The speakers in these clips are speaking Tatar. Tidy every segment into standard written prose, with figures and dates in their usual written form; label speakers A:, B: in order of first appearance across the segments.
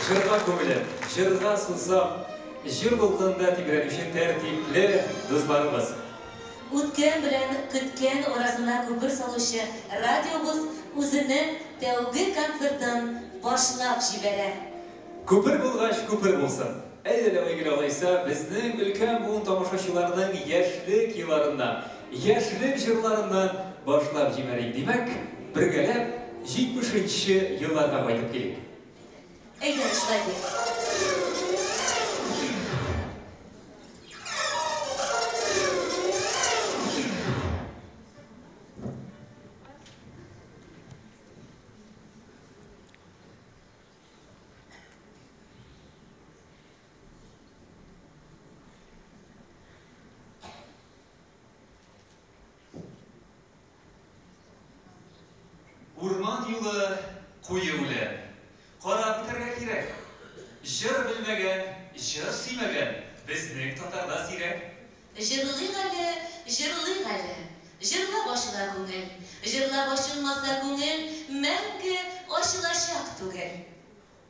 A: Җырга күңелем, җырга сусам, җыр дулкынында тибрәнүче тәртипле дусларыбыз.
B: Үткән белән көткән арасына күпер салучы радиобыз үзенең тәүге концертын башлап җибәрә.
A: Күпер булгач, күпер булсын. Әйдә лә алайса, безнең өлкән буын тамашачыларының яшьлек елларыннан, яшьлек җырларыннан башлап җибәрик. Димәк, бергәләп 70нче елларга кайтып килик.
B: Әйдә, шулай итик.
A: Урман юлы куе үлән. Карап үтәргә кирәк. Җыр белмәгән, җыр сөймәгән безнең татарда сирәк.
B: Җырлыйк әле, җырлыйк әле. Җырлап ачыла күңел. Җырлап ачылмаса күңел, мәңге ачылачак түгел.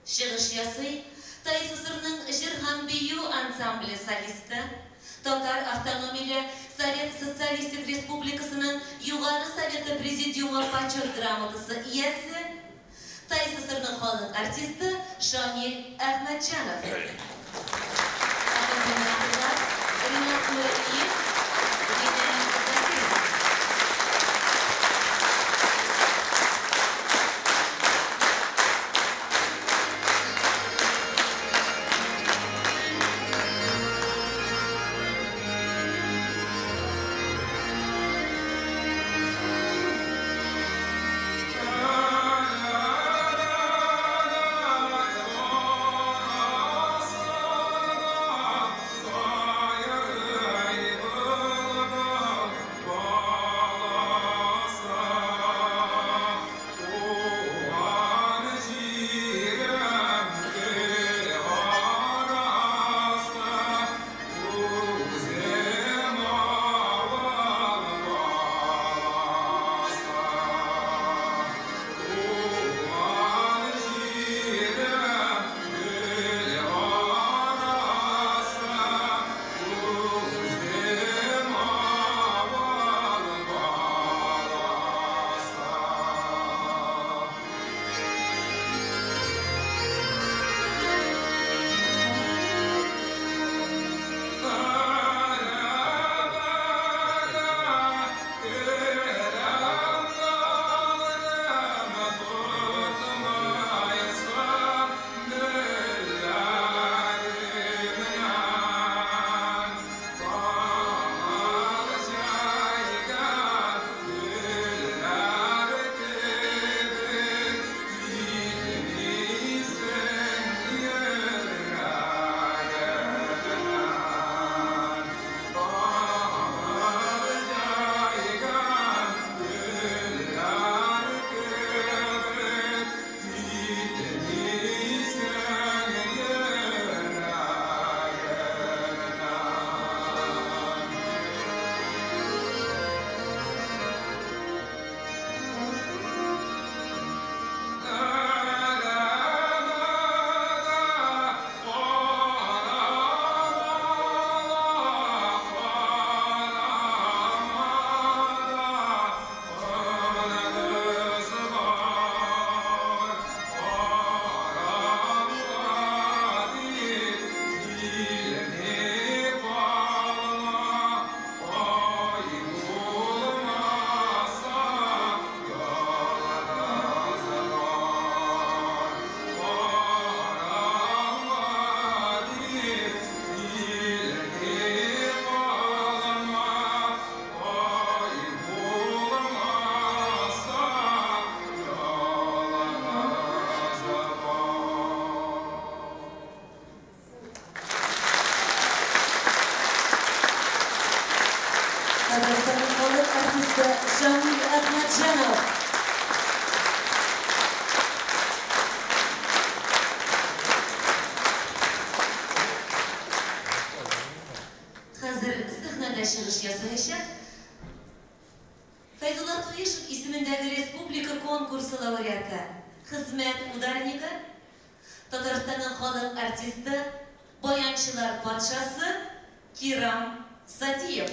B: Чыгыш ясый ТАССРның җыр һәм бию ансамбле солисты, Татар автономияле Совет Социалистик Республикасының Югары Советы Президиумы почет грамотасы иясе, ТАССРның халык артисты Шамил Әхмәтҗанов. Аккомпаниаторлар Ринат Нуриев, Динә Закирова. артисты Шамил Әхмәтҗанов. Хәзер сәхнәдә чыгыш ясаячак Фәйзулла Туишев исемендәге республика конкурсы лауреаты, хезмәт ударнигы, Татарстанның халык артисты, баянчылар патшасы Кирам Сатиев.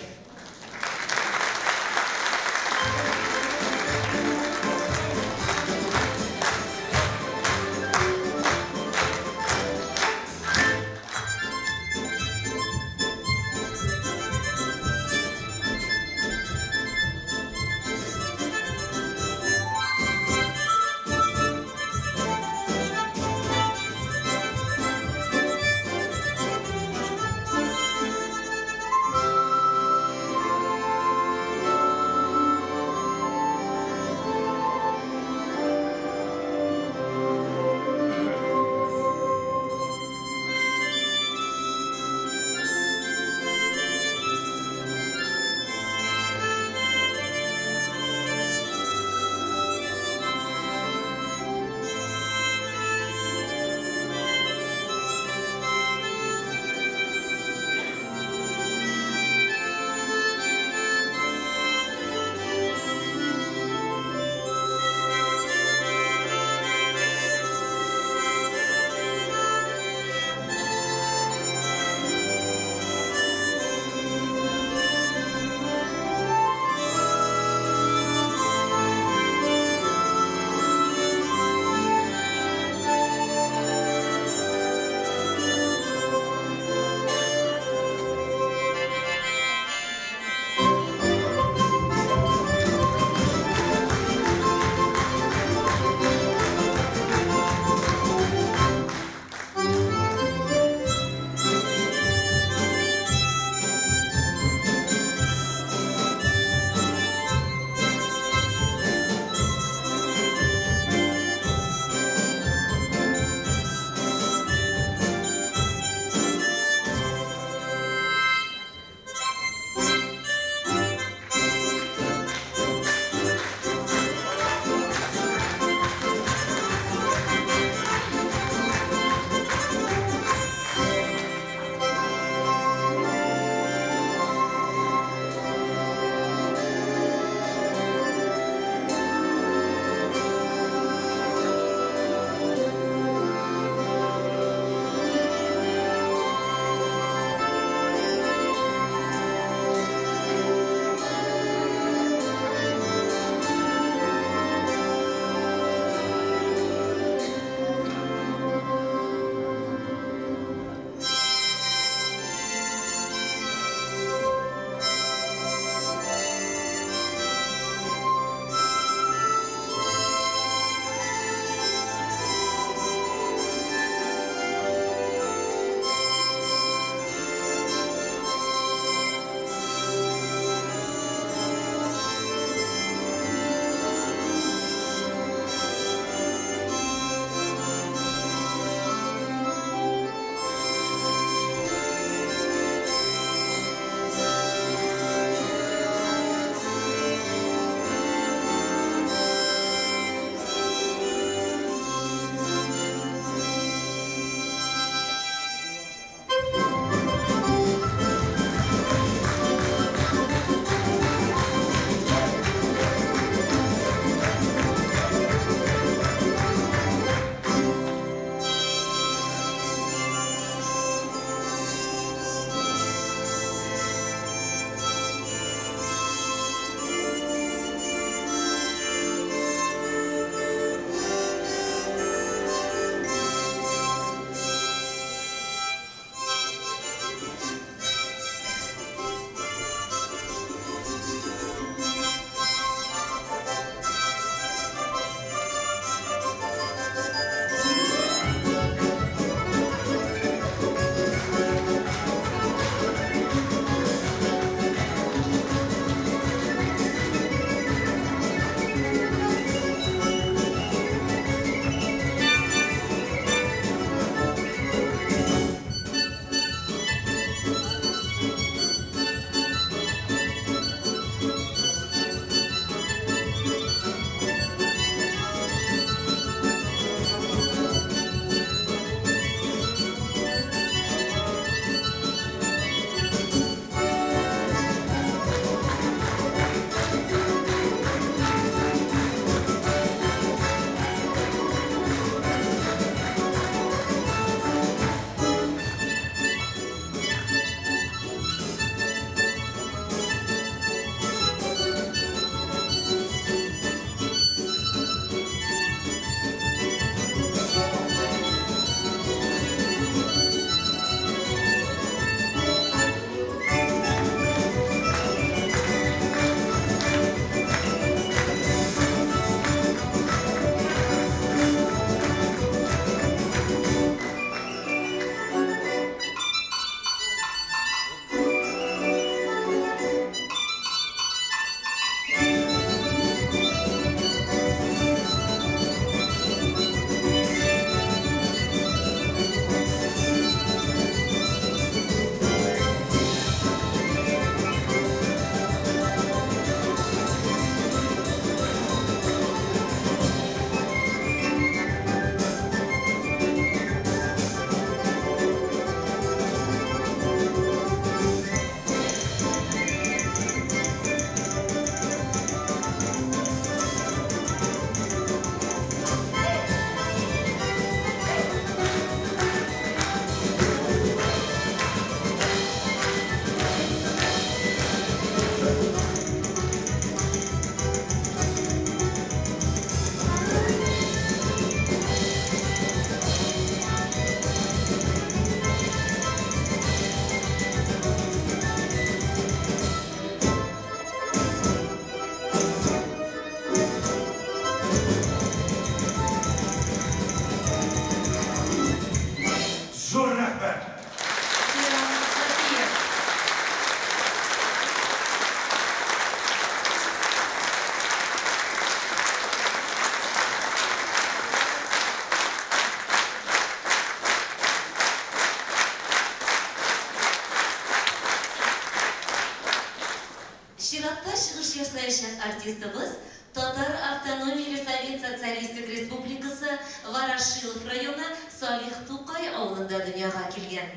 B: чыгыш ясаячак артистыбыз Татар автономияле Совет Социалистик Республикасы Ворошилов районы Салих Тукай авылында дөньяга килгән.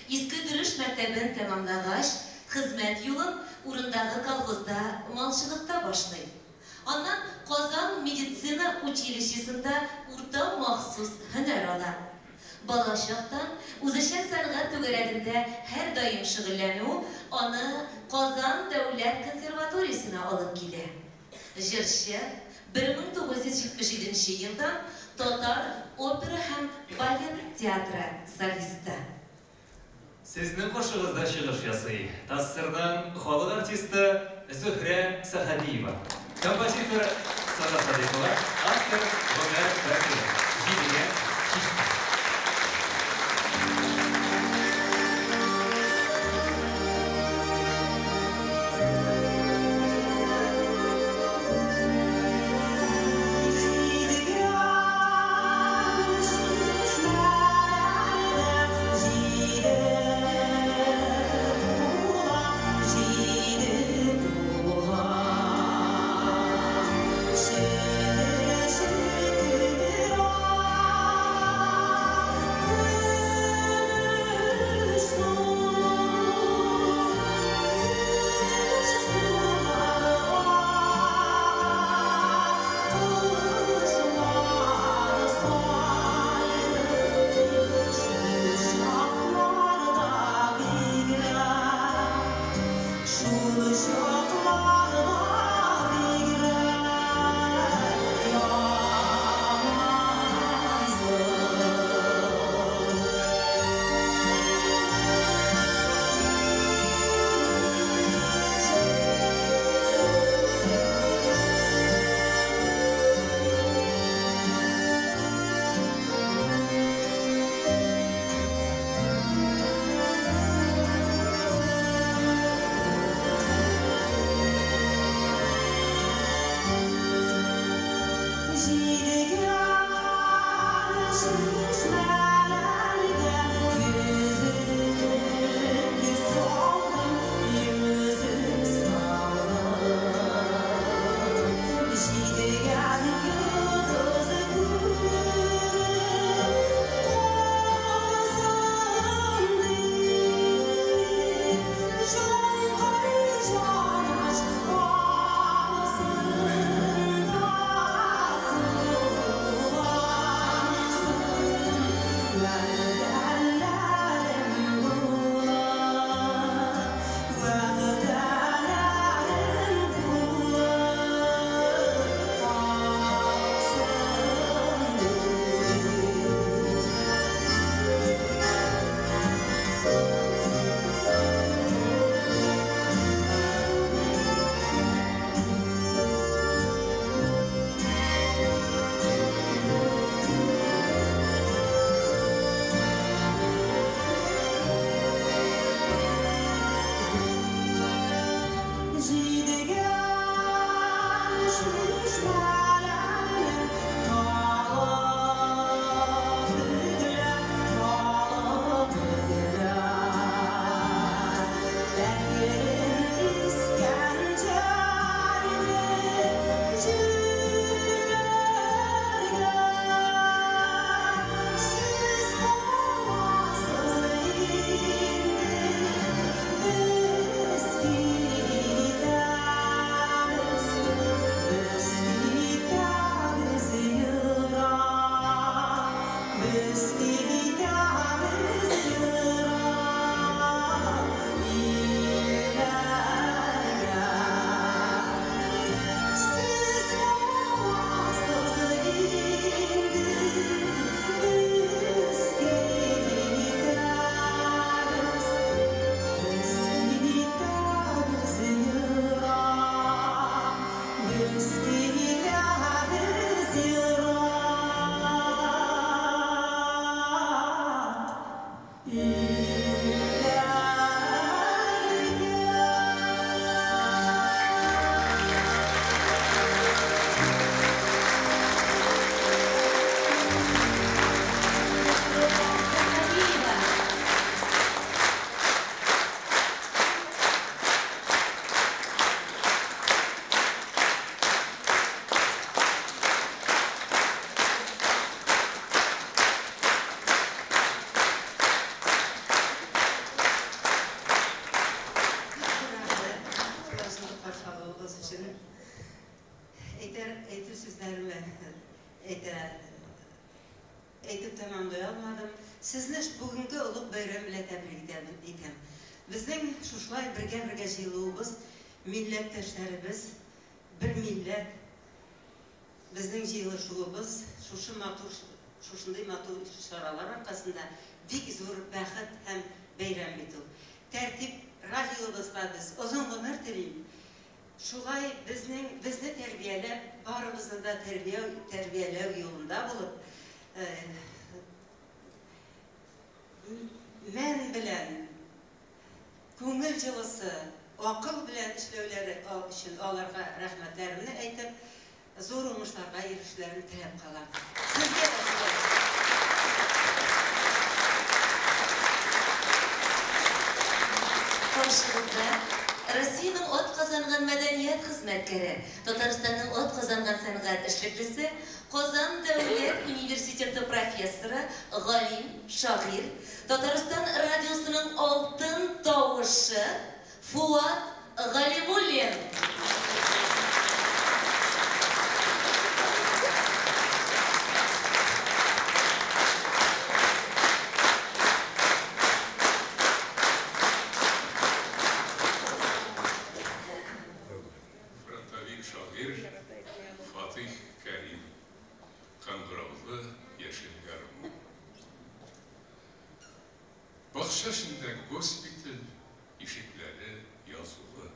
B: Иске Дөреш мәктәбен тәмамлагач, хезмәт юлын урындагы колхозда малчылыкта башлый. Аннан Казан медицина училищесында урта махсус һөнәр ала. Бала чактан үзешчән сәнгать түгәрәгендә һәрдаим шөгыльләнү аны Казан дәүләт консерваториясенә алып килә. Җырчы 1977 нче елдан Татар опера һәм балет театры солисты.
A: Сезнең каршыгызда чыгыш ясый ТАССРның халык артисты Зөһрә Сәхәбиева, композитор Сара Садыйкова, автор Гомәр Бәкиров. Җидегән чишмә.
B: Җидегән чишмәләрдә җиде тула, җиде тула.
C: Безнең шушылай бергә-бергә җыелуыбыз, милләттәшләребез, бер милләт, безнең җыелышуыбыз шушы матур, шушындый матур чаралар аркасында бик зур бәхет һәм бәйрәм бит ул. Тәртип радиобызга без озын гомер телим. Шулай безнең безне тәрбияләп, барыбызны да тәрбия тәрбияләү юлында булып, мән белән күңел җылысы, акыл белән эшләүләре өчен аларга рәхмәтләремне әйтеп, зур уңышларга ирешүләрен теләп калам. Сезгә дә шулай.
B: Каршыгызда Россиянең атказанган мәдәният хезмәткәре, Татарстанның атказанган сәнгать эшлеклесе, Казан дәүләт университеты профессоры, галим, шагыйрь, Татарстан радиосының алтын тавышы Фуат Галимуллин.
D: Фронтовик шагыйрь Фатих Кәрим. Кыңгыраулы яшел гармун. Бакча эчендә госпиталь, ишекләре язулы.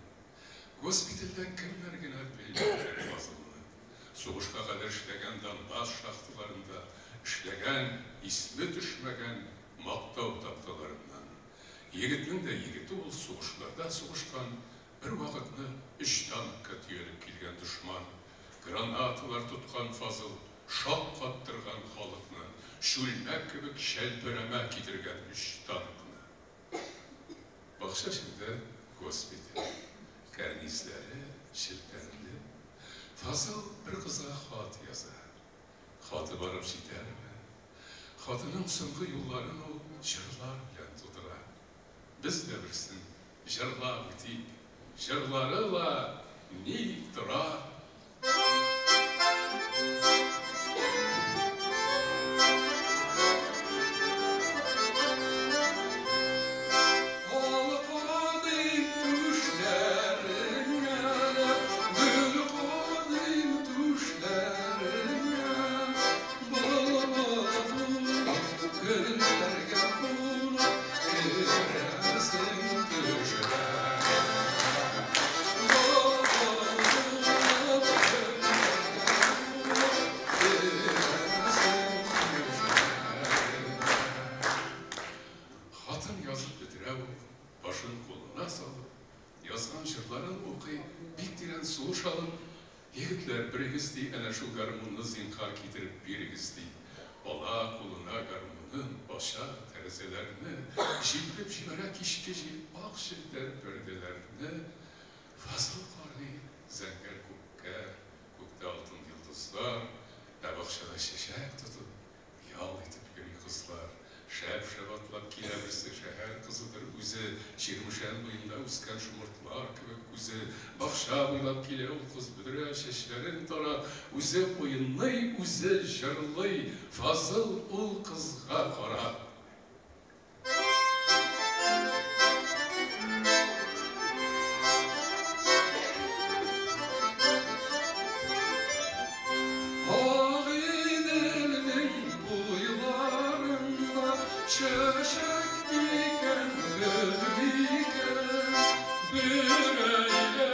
D: Госпитальдә кемнәр генә белмиләр Фазылны. Сугышка кадәр эшләгән Донбасс шахталарында, эшләгән, исме төшмәгән мактау такталарыннан. Егетнең дә егете ул, сугышларда сугышкан, бервакытны өч танкка төялеп килгән дошман, гранаталар тоткан Фазыл, шаккаттырган халыкны, чүлмәк кебек чәлпәрәмә китергән өч танкны. Бакча эчендә госпиталь, кәрнизләре челтәрле. Фазыл бер кызга хат яза. Хаты барып җитәрме? Хатының соңгы юлларын ул җырлар белән тутыра. Без дә берсен җырлап үтик. Җырлары ла ни тора! Алка дим түшләреңә дә, гөл кадыйм түшләреңә. Бала булып, гөлләргә кунып, керәсең төшләреңә. Бала булып, гөлләргә кунып, керәсең төшләреңә. Хатын язып бетерә ул, башын кулына салып, язган җырларын укый, бик тирән сулыш алып, егетләр, берегез, ди, әнә шул гармунны зинһар китереп бирегез, ди. Ала кулына гармунын, ача тәрәзәләрне, җилпеп җибәрә кичке җил ак челтәр пәрдәләрне. Фазыл карый зәңгәр күккә, күктә алтын йолдызлар, ә бакчада чәчәк тотып, ял итеп йөри кызлар. Шәп-шәп атлап килә берсе, шәһәр кызыдыр үзе, Чирмешән буенда үскән шомыртлар кебек күзе. Бакча буйлап килә ул кыз, бөдрә чәчләрен тарап, үзе уйный, үзе җырлый, Фазыл ул кызга карап. Агыйделнең буйларында чәчәк микән, гөл микән? Бер әйләнеп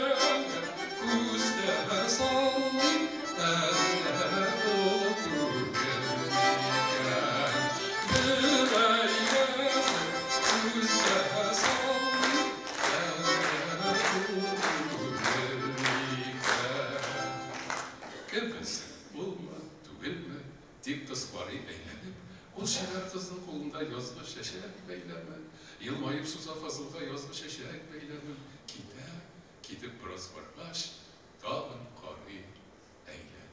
D: күз дә салмыйм, әллә ул түгел микән? Бер әйләнеп күз дә салмыйм, әллә ул түгел микән? Кем белсен, улмы, түгелме, тик кыз карый әйләнеп, ул чибәр кызның кулында язгы чәчәк бәйләме. Елмаеп суза Фазылга язгы чәчәк бәйләмен. Китә, китеп бераз баргач, тагын карый әйләнеп.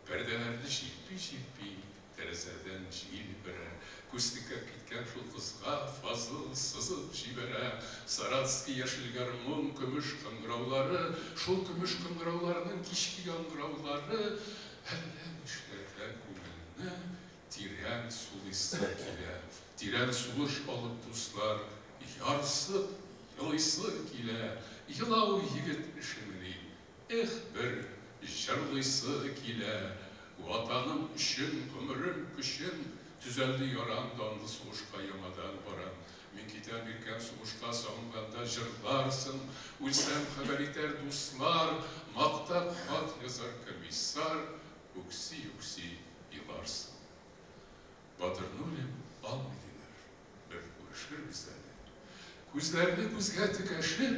D: Пәрдәләрне җилпи-җилпи, тәрәзәдән җил өрә. Күз текәп киткән шул кызга Фазыл сызып җибәрә. Саратский яшел гармун, көмеш кыңгыраулары, шул көмеш кыңгырауларның кичке яңгыраулары әллә нишләтә күңелне, тирән сулыйсы килә. Тирән сулыш алып, дуслар, ярсып елыйсы килә. Елау егет эшемени, эх, бер җырлыйсы килә. Ватаным өчен гомерем, көчем, төзәлде ярам, данлы сугышка яңадан барам. Мин китәм, иркәм, сугышка, сагынганда җырларсың. Үлсәм, хәбәр итәр дуслар, мактап хат язар комиссар, үкси-үкси еларсың. Батырны үлем алмый диләр, бер күрешербез әле. Күзләрне күзгә текәшеп,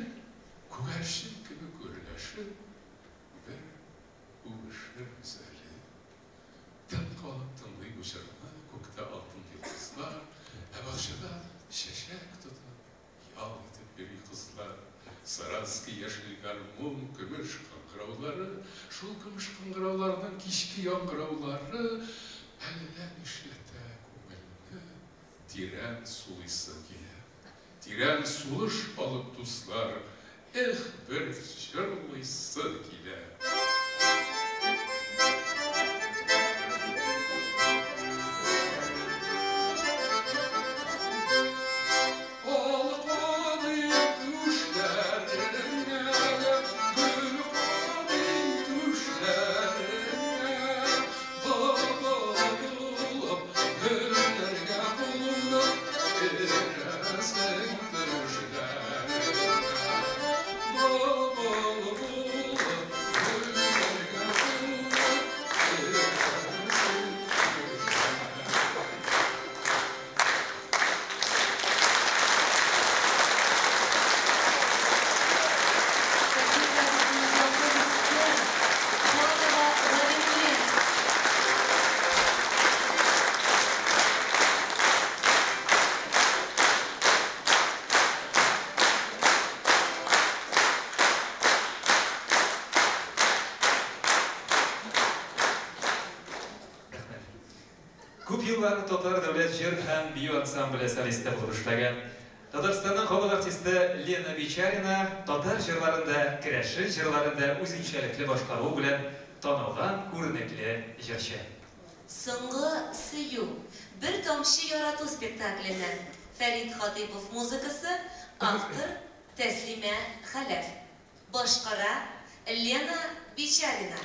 D: күгәрчен кебек гөрләшеп, бер үбешербез әле. Тын калып тыңлый бу җырны күктә алтын йолдызлар, ә бакчада чәчәк тотып, ял итеп йөри кызлар. Саранский яшел гармун, көмеш кыңгыраулары, шул көмеш кыңгырауларның кичке яңгыраулары әллә нишләтә күңелне, тирән сулыйсы килә. Тирән сулыш алып, дуслар, эх, бер җырлыйсы килә.
A: Күп еллар Татар дәүләт җыр һәм бию ансамбле солисты булып эшләгән. Татарстанның халык артисты Лена Бичарина татар җырларын да, керәшен җырларын да үзенчәлекле башкаруы белән танылган күренекле җырчы.
B: Соңгы сөю, бер тамчы ярату спектакленнән Фәрит Хатыйпов музыкасы, автор Тәслимә Хәләф. Башкара Лена Бичарина.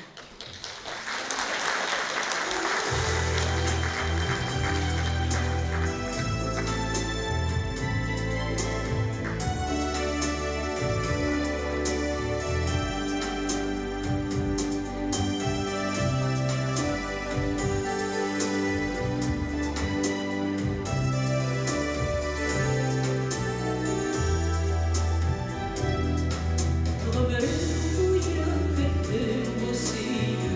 E: Гомерем буе көттем бу сөюне.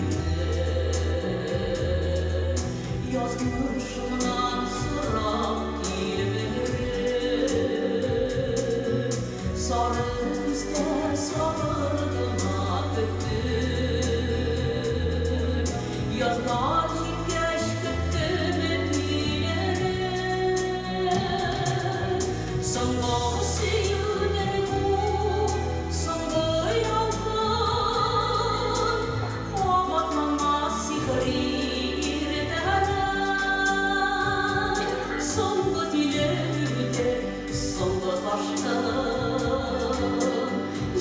E: Язмышымнан сорап тилмереп, Сары көздә сабыр гына көттем. Язлар җиткәч көттем тилмереп. Соңгы сөюдер бу, соңгы ялкын, Кабатланмас сихри иртәләр. Соңгы тилмерүдер, соңгы ташкын,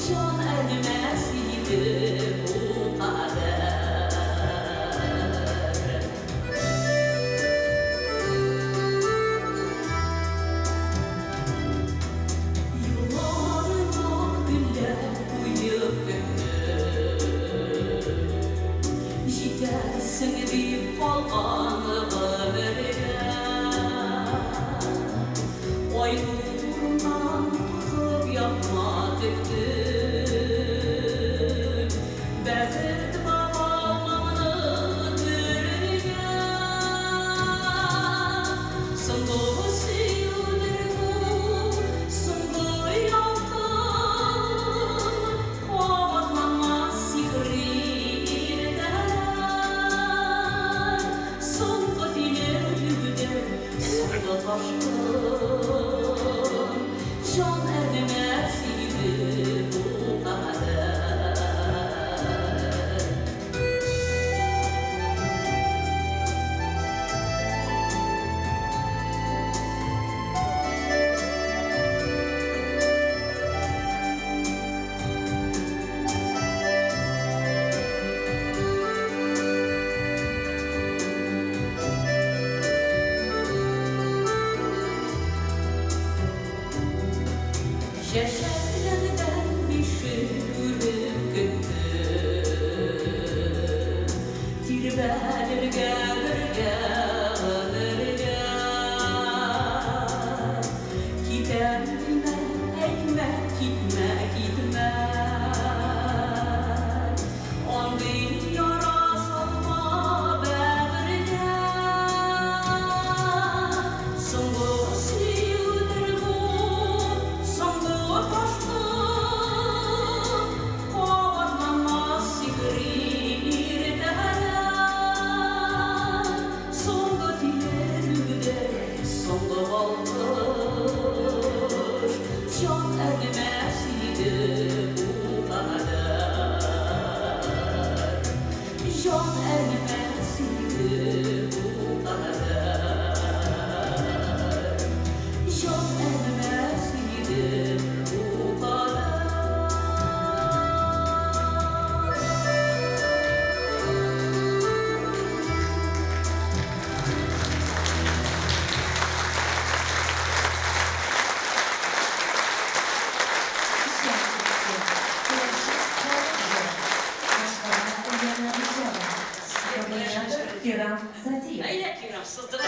E: Җан әрнемәс иде бу кадәр. Юлларыңа гөлләр куеп көттем. Җитәрсең дип калган гомергә. Ай нурыннан куркып япма тектем. Бәхет багалмамны төрергә. Соңгы сөюдер бу, соңгы ялкын, Кабатланмас сихри иртәләр. Соңгы тилмерүдер, соңгы ташкын, Җан әрнемәс иде бу кадәр. Чәчәкләрдән бишек үреп көттем. Тирбәлергә бергә гомергә. Китәм димә, әйтмә, китмә, китмә. Андый яра салма бәгырьгә. Соңгы сөюдер бу, соңгы ташкын, кабатланмас сихри иртәләр. Соңгы тилерүдер, соңгы балкыш, җан әрнемәс иде бу кадәр. Җан әрнемәс иде бу кадәр. Җан әрнемәс иде бу кадәр.
F: Кирам Сатиев.
E: Әйдә, Кирам, сыздыр.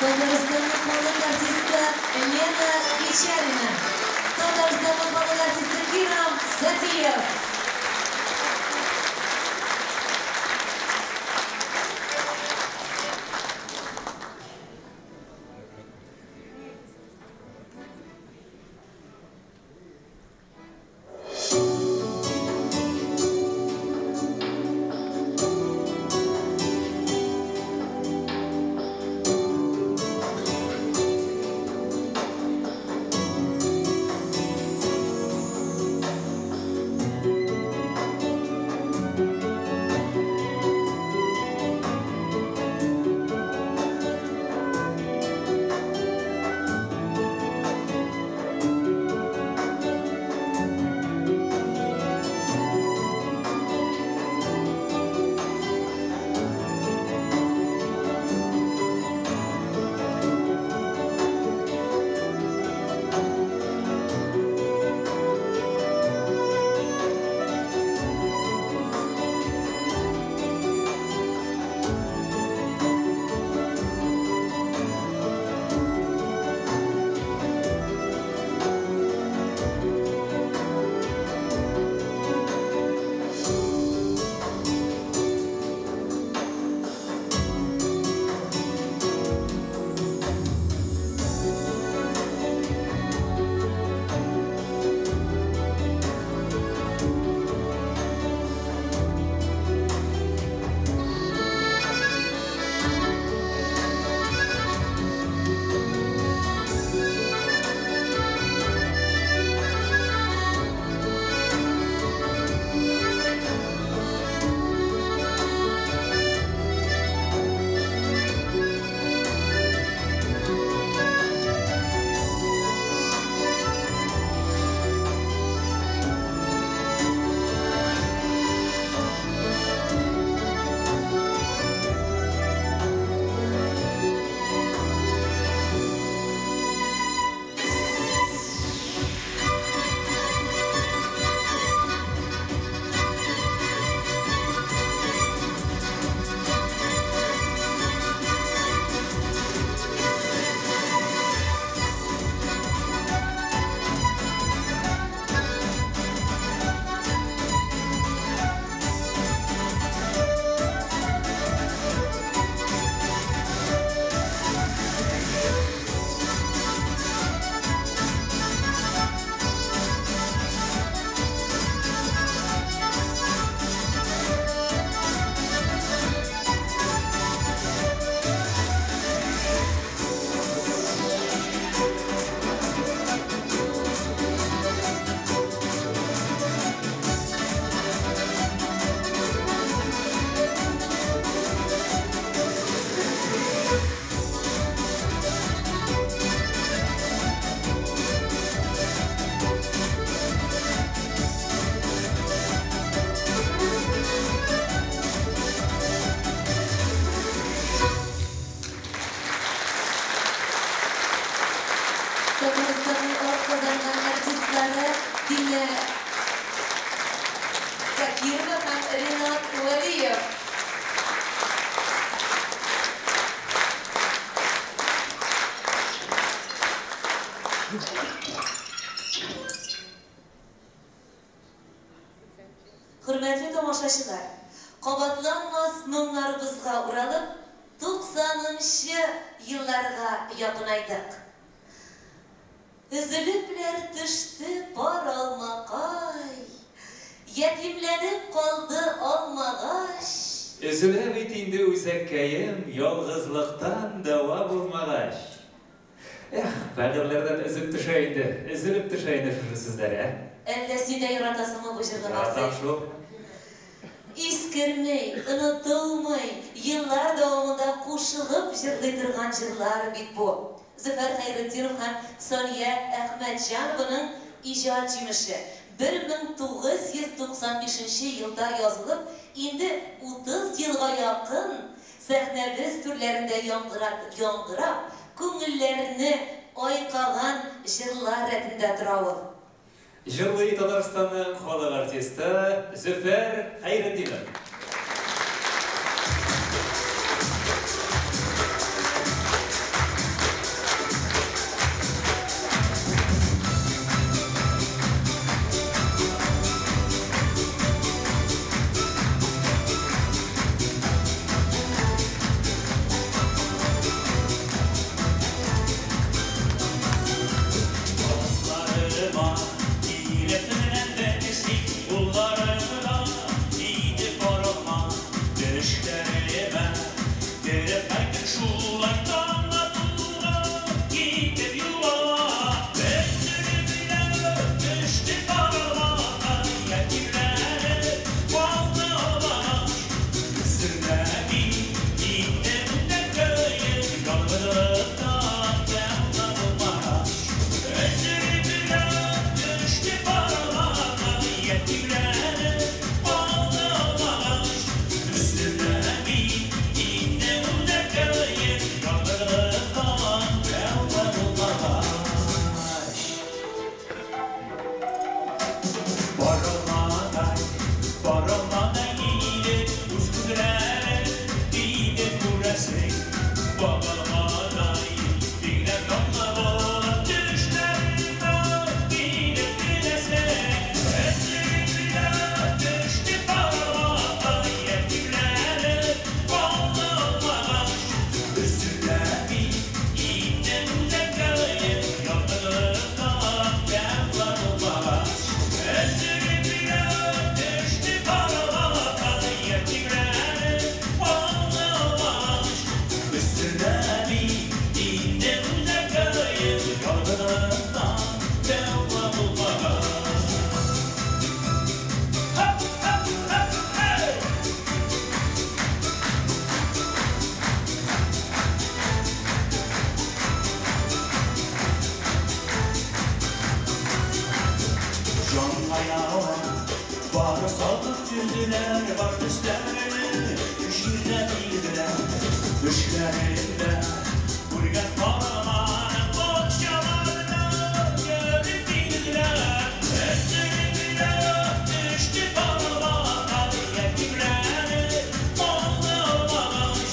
B: Татарстанның халык артисты Лена Печалина. Татарстанның халык артисты Кирам Сатиев.
E: Thank
B: Рәперторыбызга уралып, 90нчы елларга якынайдык. Өзелепләр төште пар алмакай, Ятимләнеп калды алмагач.
A: Өзелә бит инде үзәккәем, ялгызлыктан дәва булмагач. Эх, бәгырьләрдән өзеп төшә инде, өзелеп төшә инде шушы сүзләр, ә?
B: Әллә син дә яратасыңмы бу җырны,
A: Яратам
B: Марсель?
A: шул.
B: Искермей, онытылмый, еллар дәвамында кушылып җырлый торган җырлар бит бу. Зөфәр Хәйретдинов һәм Сания Әхмәтҗанованың иҗат җимеше. 1995 нче елда язылып, инде 30 елга якын сәхнәбез түрләрендә яңгырат яңгырап, күңелләрне айкаган җырлар рәтендә тора ул.
A: Җырлый Татарстанның халык артисты Зөфәр Хәйретдинов.
G: Kollarıma iğretmeden de kullarıma gidip arama düşlerime girip her gün şulaydan gidip yuva Öldürüble düştü parmağa yetimleri kaldı alaş Üstüne bir indim de köyüm yalnızlıktan devla bulmaş Öldürüble düştü parmağa yetimleri kaldı alaş Üstüne bir indim de köyüm yalnızlıktan devla bulmaş Barılmaday, barılmaday gidip Üsküdar'a gidip burası Babamaday, bir damla olan düşlerime gidip gidesek Özlümle düştü parmağa yetimlere kaldı olmamış Üstüne bir indim de köyüm yalnızlıktan devran olmamış Özlümle düştü parmağa yetimlere kaldı olmamış Üstüne bir indim de köyüm yalnızlıktan devran olmamış Hop hop hop hey! Canlayalar, barı salıp güldüler, var üstlerini, җирдә bildiler, düşlerinde Burgan parmağını boğçalarına görüp bildiler, Öldürüler, düştü parmağa, yetimleri oldu olmamış.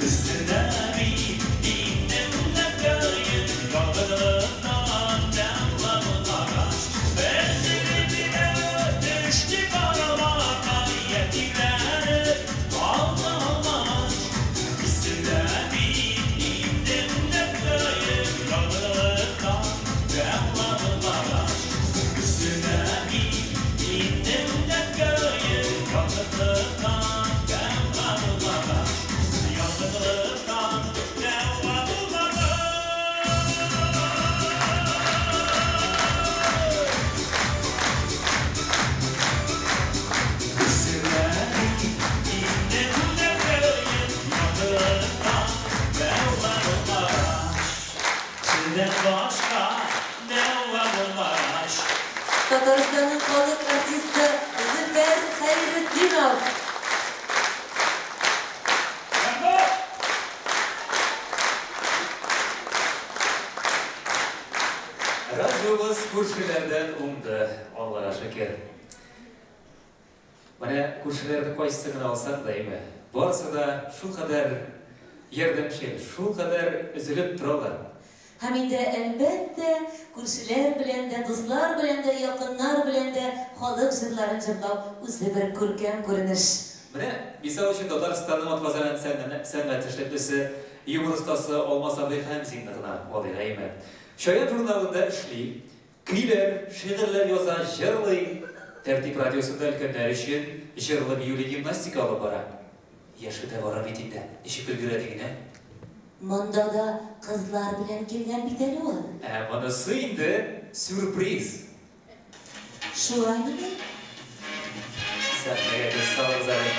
G: Üstüne bir indim de köyüm, yalnızlığından devla bulmamış. Öldürüler, düştü parmağa, yetimleri kaldı olmamış. Üstüne bir indim de köyüm, yalnızlıktan devla bulmamış. Üstüne bir indim de köyüm, yalnızlıktan devla bulmamış. Yalnızlıktan devla bulmamış. Üstüne indim de köyüm, yalnızlıktan devla bulmamış. Sizden başka devla bulmamış.
B: Татарстанның халык артисты Зөфәр Хәйретдинов.
A: Радиобыз күршеләрдән уңды, Аллага шөкер. Менә күршеләрне кайсысын гына алсаң да, әйме, барысы да шулкадәр ярдәмчел, шулкадәр өзелеп торалар.
B: Һәм инде, әлбәттә, күршеләр белән дә, дуслар белән дә, якыннар белән дә халык җырларын җырлау үзе бер күркәм күренеш.
A: Менә, мисал өчен, Татарстанның атказанган сәнгать эшлеклесе, юмор остасы Алмаз абый Хәмзинны гына алыйк, әйеме? Чаян журналында эшли, көйләр, шигырьләр яза, җырлый. Тәртип радиосында өлкәннәр өчен җырлы-биюле гимнастика алып бара. Яше дә бара бит инде, ничек өлгерә диген, ә?
B: Монда да кызлар белән килгән бит әле ул.
A: Ә монысы инде сюрприз.
B: Шулаймыни?
A: Сәхнәгә күз салыгыз әле.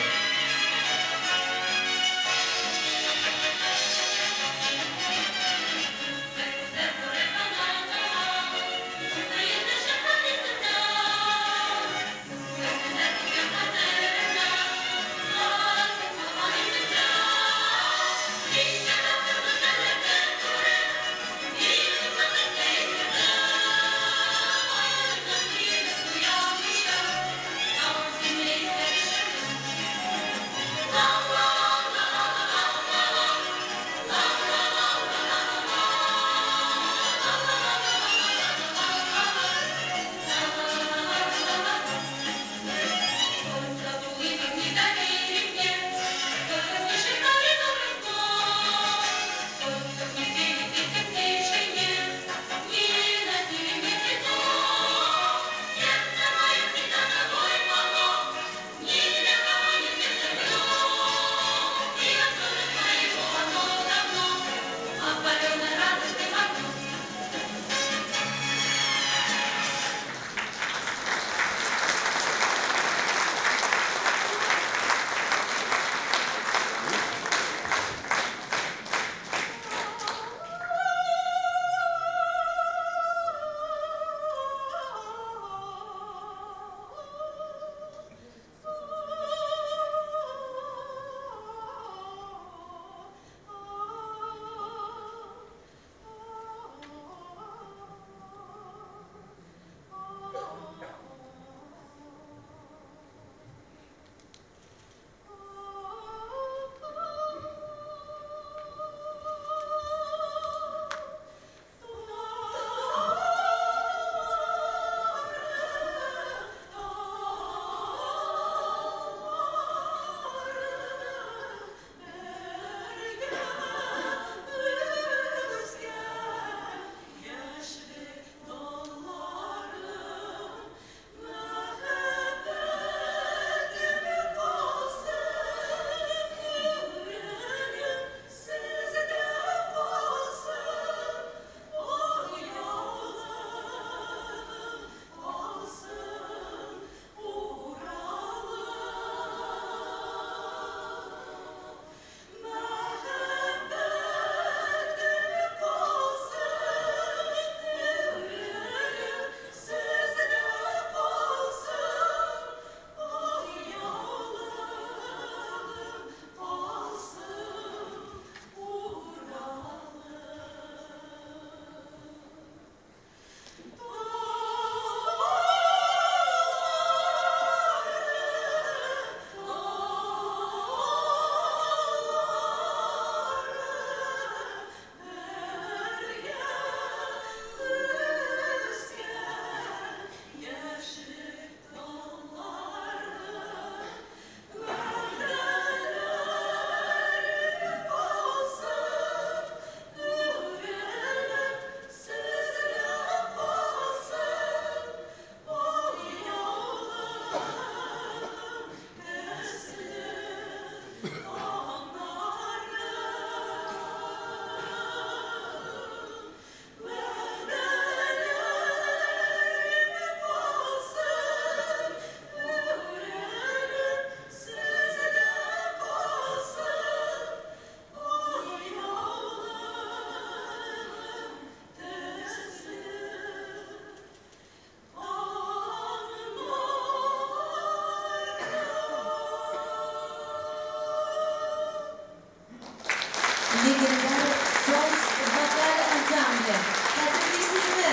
B: Легендар Саз вокаль ансамбле. Хәтерлисезме?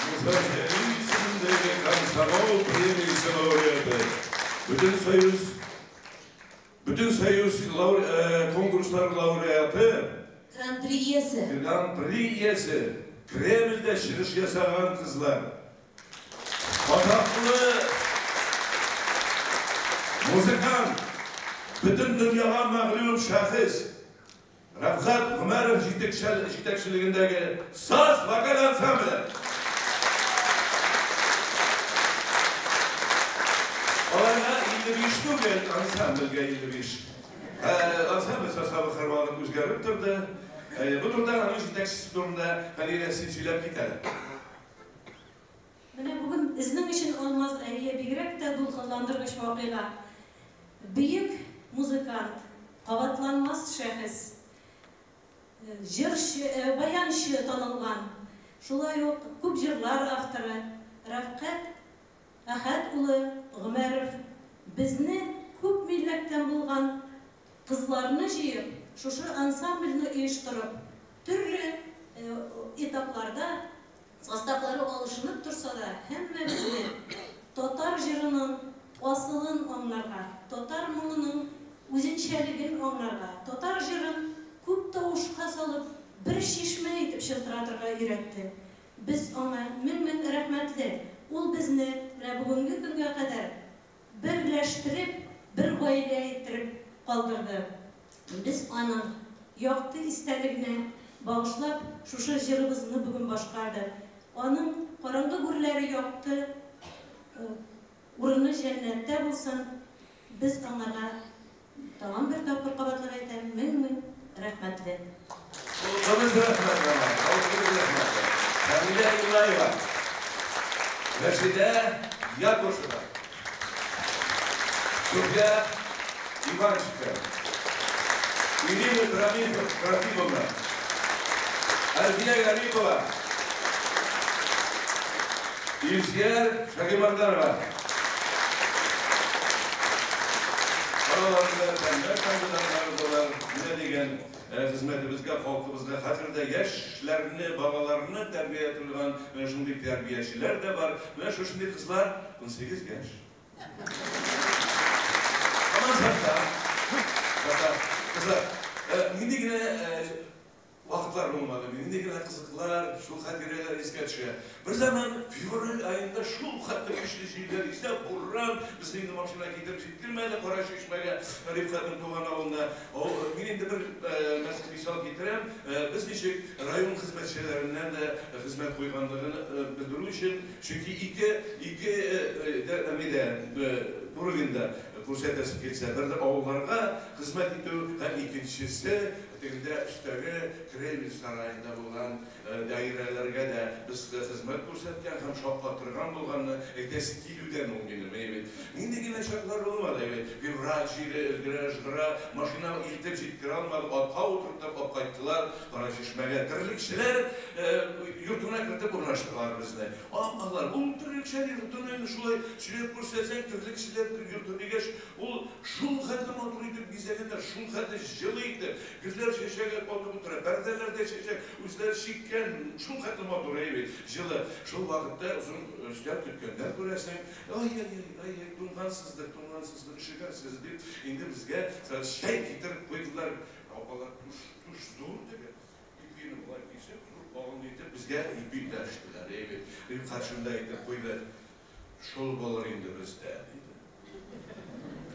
H: Муса Җәлил исемендәге комсомол премиясе лауреаты, Бөтенсоюз конкурслар лауреаты,
B: Гран-при иясе.
H: Гран-при иясе, Кремльдә чыгыш ясаган кызлар. Атаклы музыкант, бөтен дөньяга мәгълүм шәхес Рәфкать Гомәров җитәкчелегендәге Саз вокаль ансамбле. Аларга 55 түгел, ансамбльгә 55. Ансамбль составы һәрвакыт үзгәреп торды. Бу турыда, аның җитәкчесе турында Хәлилә, син сөйләп кит әле.
F: Менә бүген безнең өчен, Алмаз, әйе, бигрәк тә дулкынландыргыч вакыйга. Бөек музыкант, кабатланмас шәхес, җырчы, баянчы танылган, шулай ук күп җырлар авторы Рәфкать Әхәт улы Гомәров безне, күп милләттән булган кызларны җыеп, шушы ансамбльне оештырып, төрле этапларда составлары алышынып торса да, һәммәбезне татар җырының асылын аңларга, татар моңының үзенчәлеген аңларга, татар җырын күп тавышка салып, бер чишмә итеп чылтыратырга өйрәтте. Без аңа мең-мең рәхмәтле. Ул безне менә бүгенге көнгә кадәр берләштереп, бер гаилә иттереп калдырды. Без аның якты истәлегенә багышлап шушы җырыбызны бүген башкардык. Аның караңгы гүрләре якты, урыны җәннәттә булсын. Без аңарга, тагын бер тапкыр кабатлап әйтәм, мең-мең рәхмәтле.
H: Халкыбыз рәхмәтле аңа, халкыбыз рәхмәтле. Камилә Илаева, Рәшидә Якушева, Суфия Иванченко, Ирина Трофимовна, Әлфия Гарипова, Илсөяр Шагимарданова. Араларында фәннәр кандидатлары да бар. Менә дигән хезмәтебезгә, халкыбызга хәзер дә яшьләрне, балаларны тәрбия торган менә шундый тәрбиячеләр дә бар. Менә шушындый кызлар, 18 яшь. Һаман сафта. Сафта. Кызлар, нинди генә вакытлар булмады, нинди генә кызыклар, шул хатирәләр искә төшә. Бер заман февраль аенда шул хәтле көчле җилләр исә, буран, безне инде машина китереп җиткермәде Кара Чишмәгә, Рифкатның туган авылына. Мин инде бер мисал китерәм. Без ничек район хезмәтчеләреннән дә хезмәт куйганлыгын белдерү өчен, чөнки ике нидә уровеньда күрсәтәсе килсә, бер авылларга хезмәт итү һәм икенчесе тегендә өстәге Кремль сараенда булган даирәләргә дә без хезмәт күрсәткән һәм шаккатырган булганны әйтәсе килүдән ул минем, әйбәт. Нинди генә чаклар булмады, әйбәт. Февраль җиле өлгерә, ыжгыра, машина илтеп җиткерә алмады, атка утыртып алып кайттылар Кара Чишмәгә. Терлекчеләр йортына кертеп урнаштырдылар безне. Апалар, ул терлекчеләр йортын инде шулай сөйләп күрсәтсәң, терлекчеләр йорты дигәч, ул шул хәтле матур итеп бизәгәннәр, шул хәтле җылы итеп, гөлләр чәчәк атып утыра, пәрдәләрдә чәчәк, үзләре чиккән, шул хәтле матур әйбәт, җылы. Шул вакытта озын өстәл көткәннәр, күрәсең. Ай-яй-яй, ай-яй, туңгансыздыр, туңгансыздыр, өшегәнсез дип, инде безгә чәй китереп куйдылар. Апалар түш, түш зур теге. Ипине болай кисеп, зур калын итеп безгә ипи өләштеләр, әйбәт. Рифкать шунда әйтеп куйды: "Шул булыр инде бездә", диде.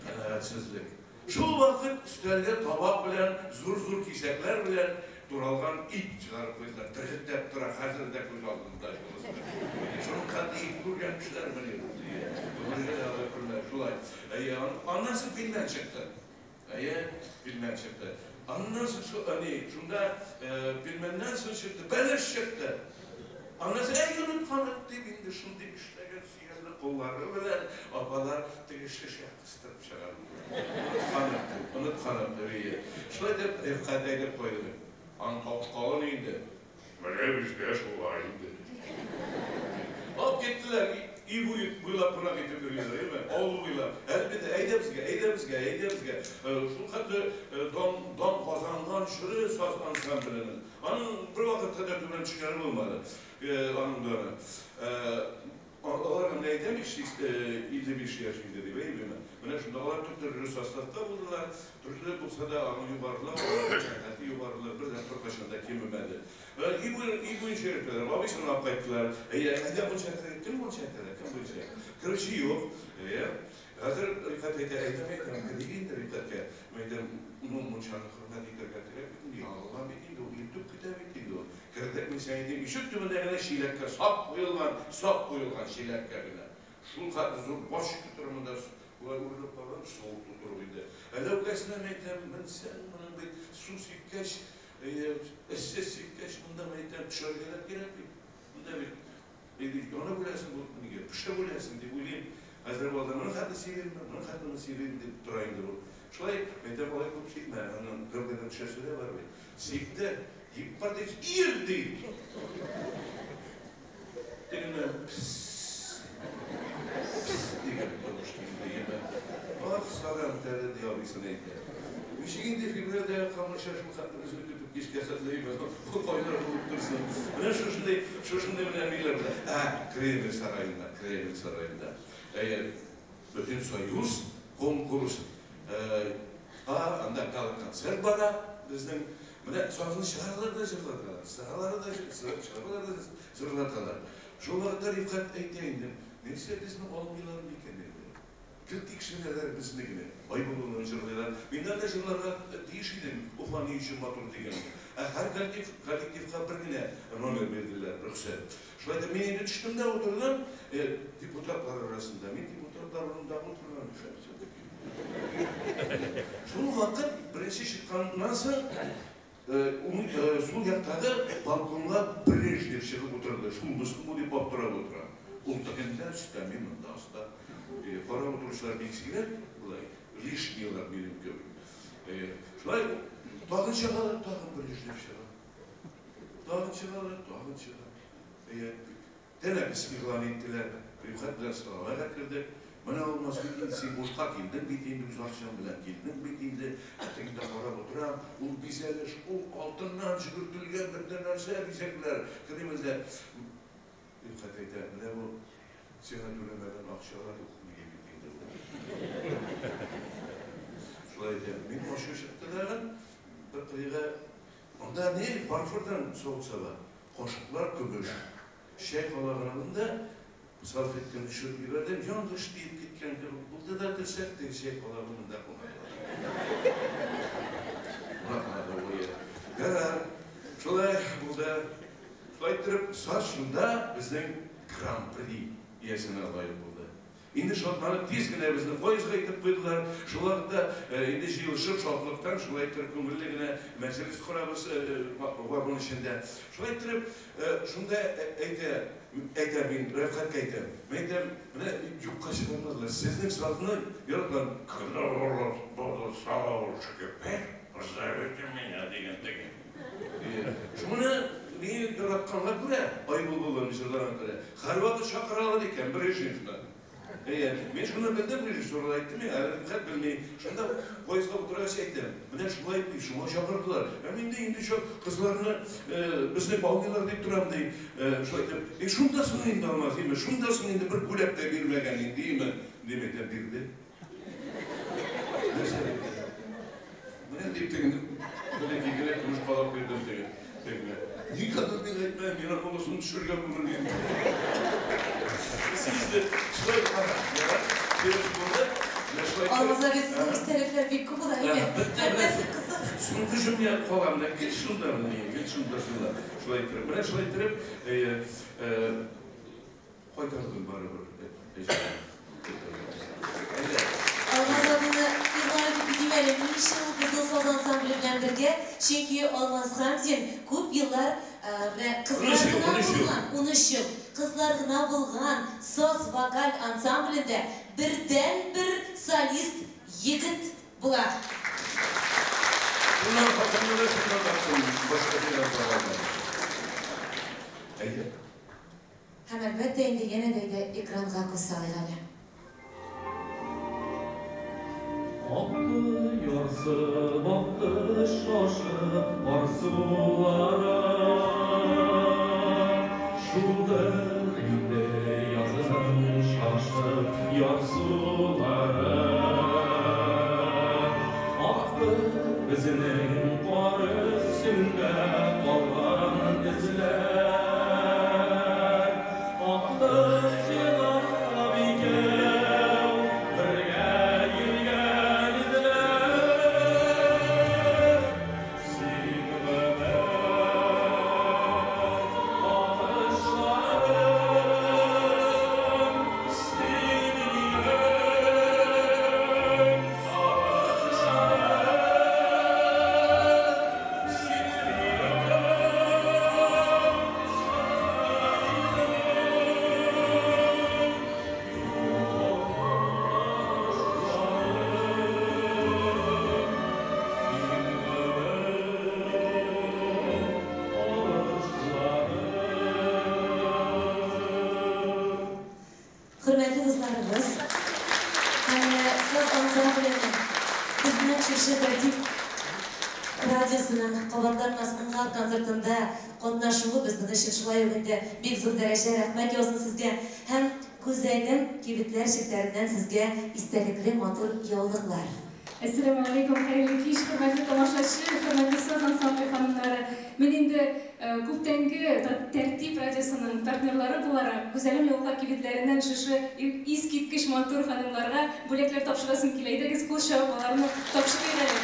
H: Канәгатьсезлек. Шул вакыт өстәлгә табак белән зур-зур кисәкләр белән туралган ит чыгарып куйдылар. Терһетләп тора, хәзер дә күз алдында шунысы. Шуның хәтле ит күргән кешеләрмени бу? Гомергә дә алай күрмәде. Шулай. Әйе, аннан соң пилмән чыкты. Әйе, пилмән чыкты. Аннан соң шул, әни, шунда пилмәннән соң чыкты, бәлеш чыкты. Аннан соң, әй, оныткан дип инде шундый эшләгән сөялле куллары белән апалар теге шешә кыстырып чыгардылар. Оныткан дип, оныткан дип, әйе. Шулай дип Рифкать әйтеп куйды. Аның калын инде. Менә бездә шулай инде. Алып киттеләр, өй буе буйлап кунак итеп йөриләр, әйеме? Авыл буйлап. Әлбәттә, әйдә безгә, әйдә безгә, әйдә безгә. Шул хәтле дан, дан казанган чоры саз ансамбленең. Аның бер вакытта да түбән төшкәне булмады. Аның даны. Алар менә әйтәм бит, 55 яшь инде дип, әйеме? Менә шунда алар төрле составта булдылар, төрле булса да аның югарылыгы, аларның сәнгате югарылыгы бер дә беркайчан да кимемәде. Өй буенча йөрттеләр, абыйсын алып кайттылар. Әйе, әйдә мунча керик, кем мунча керә, кем мунча? Керүче юк. Әйе. Хәзер Рифкать әйтә, әйдә, әйтәм, керик инде Рифкатькә. Мин әйтәм, ну, мунчаны хөрмәт итәргә кирәк бит инде, ягылган бит инде ул, иртүк көтә бит инде ул. Кердек, мин сиңа әйтим, ишек төбендә генә чиләккә сап куелган, сап куелган чиләккә генә. Шул хәтле зур бочка тора монда, болай үрелеп карадым, су тутырып инде. Ләүкәсенә мин әйтәм, менсәң, моның бит су сипкәч, эссе сипкәч, монда мин әйтәм, төшәргә дә кирәк бит. Монда бит инде янып үләсең бу нигә, пешеп үләсең дип уйлыйм. Хәзер балда моның хәтле сибимме, моның хәтлеме сибим дип тора инде бу. Шулай, әйтәм, алай күп сипмә, аның ләүкәдән төшәсе дә бар бит. Сипте, иппар дип, ир ди. Тегеннән пс, пс дигән тавыш килде, яме. Ах, саран тәре ди абыйсын әйтә. Ничек инде февральдә яккан мунча шул хәтле безне көтеп кичкә хәтле яме, кайнар булып торсын. Менә шушындый, шушындый менә ниләр белән. Ә, Кремль сараенда, Кремль сараенда. Әйе, бөтен союз конкурс, анда гала-концерт бара безнең. Менә сазны чыгаралар да җырлаталар, сыралар да чыгаралар да җырлаталар. Шул вакытта Рифкать әйтә инде, нәрсә безне алмыйлар микән инде? Гел тикшерәләр безне генә. Айбулланы җырлыйлар. Мин дә җырларга тиеш идем, Уфа ни өчен матур дигән. Ә һәр коллектив, коллективка бер генә номер бирделәр, рөхсәт. Шулай итеп, мин инде төштем дә утырдым, депутатлар арасында. Мин депутатлар урынында утырган, шәп все-таки. Шул вакыт беренче чыкканнан соң, сул яктагы балконга Брежнев чыгып утырды. Шул бу дип аптырап утыра. Ул тегендә өстә, мин монда аста. Карап утыручылар бик сирәк, болай, лишнийлар минем кебек. Шулай тагын чыгалар, тагын Брежнев чыга. Тагын чыгалар, тагын чыга. Тәнәфес игълан иттеләр. Рифкать белән столовойга кердек. Менә Алмаз бит инде син бушка килдең бит инде, үз акчаң белән килдең бит инде. Ә тегендә карап утырам, ул бизәлеш, ул алтыннан җөгертелгән бер нәрсә бизәкләр. Кремльдә Рифкать әйтә, менә бу сиңа түләмәгән акчалар юк бит инде бу. Шулай әйтә. Мин ачу чыкты тагын, бер кырыйга анда не фарфордан савыт-саба, кашыклар көмеш. Чәй калаганында салфетканы төшереп җибәрдем, ялгыш тиеп киткән кебек булды да терсәк теге чәй калагы монда кунаклады. Кунаклады буе. Ярар, шулай булды. Шулай иттереп, саз шунда безнең гран-при иясенә лаек булды. Инде шатланып тиз генә безне поездга итеп куйдылар. Шул вакытта инде җыелышып шатлыктан шулай иттереп күңелле генә мәҗлес корабыз вагон эчендә. Шулай иттереп шунда әйтә, әйтәм мин Рәфкатькә әйтәм. Мин әйтәм, менә юкка чыгармадылар. Сезнең сазны яраткан когда савушка позовите меня дигән теге. Шуны мин яратканга күрә, Айбулланы җырлаган күрә. Һәрвакыт чакыралар икән Брежневны. Әйе, мин шуны белдем, режиссерлар әйтте миңа, әле Рифкать белми. Шунда поездга утыргач әйтәм, менә шулай ди, шуңа чакырдылар. Ә мин дә инде шул кызларны безне алмыйлар дип торам ди. Шулай итеп, и шунда соң инде Алмаз, име, шунда соң инде бер бүләк тә бирмәгән инде, име, дип әйтәм, бирде. Нәрсә бирде? Менә дип тегене бәләкәй генә көмеш калак бирдем теге. Тегене. Никадәр мин әйтмәм, миңа монысын төшергән булыр инде. Сизде. Шулай дөрес булды. Менә шулай.
B: Алмаз абый, сезнең истәлекләр бик күп була, әйе. Һәммәсе кызык.
H: Соңгы җөмлә кала менә гел шунда менә, гел шунда шунда. Шулай иттереп, менә шулай иттереп, кайтардым барыбер.
B: Алмаз абыйны игълан итеп китим әле, ничә ул безнең саз ансамбле белән бергә, чөнки Алмаз Хәмзин күп еллар менә кызлар гына булган, 13 ел, кызлар гына булган саз вокаль ансамблендә бердәнбер солист егет була.
H: Шуннан хатынны да шуннан таптым, башка җирдән таба алмадым. Әйдә.
B: Һәм әлбәттә инде янә дә әйдә экранга күз салыйк әле.
G: Акты ярсып, акты шашып, арзуларым. Шулдыр инде язым. шашып ярсулары. Акты безнең кар өстендә калган эзләр. Акты җылап икәү бергә йөргән эзләр. Син гомер агышларым, син минем сагышларым, син минем
B: Хөрмәтле дусларыбыз, һәм менә Саз ансамбленең безнең шушы Тәртип радиосының кабатланмас моңнар концертында катнашуы безнең өчен шулай ук инде бик зур дәрәҗә. Рәхмәт яусын сезгә. Һәм Гүзәлем кибетләр челтәреннән сезгә истәлекле матур яулыклар.
F: Әссәламү алейкум, хәерле кич, хөрмәтле тамашачы, хөрмәтле Саз ансамбле ханымнары. Мин инде күптәнге Тәртип радиосының партнерлары буларак, Гүзәлем яулыклар кибетләреннән шушы искиткеч матур ханымнарга бүләкләр тапшырасым килә. Әйдәгез, кул чабып аларны тапшырыйк әле.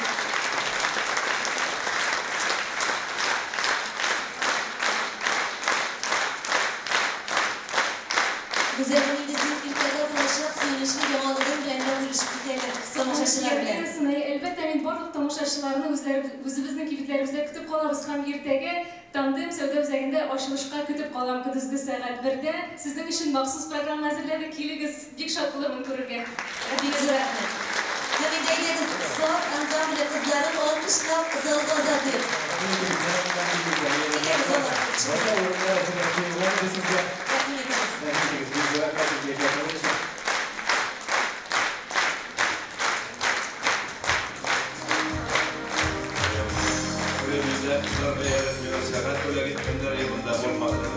B: Гүзәлем, инде син иртәгә булачак сөенечле яңалыгың белән дә бүлешеп кит әле тамашачылар белән.
F: Иртәгә, әлбәттә, мин барлык тамашачыларны үзебезнең кибетләребездә көтеп калабыз һәм иртәгә Тандем сәүдә үзәгендә ачылышка көтеп калам көндезге сәгать 1дә. Сезнең өчен махсус программа әзерләдек. Килегез, бик шат булырмын күрергә.
B: Бик зур рәхмәт. Һәм инде әйдәгез, Саз ансамбле кызларын алкышлап залга озатыйк. Әйдәгез, алар. Рәхмәт итегез.
H: Үзебездә кызлар бәйрәм миңа сәгать бүләк иткәннәр югында булмады.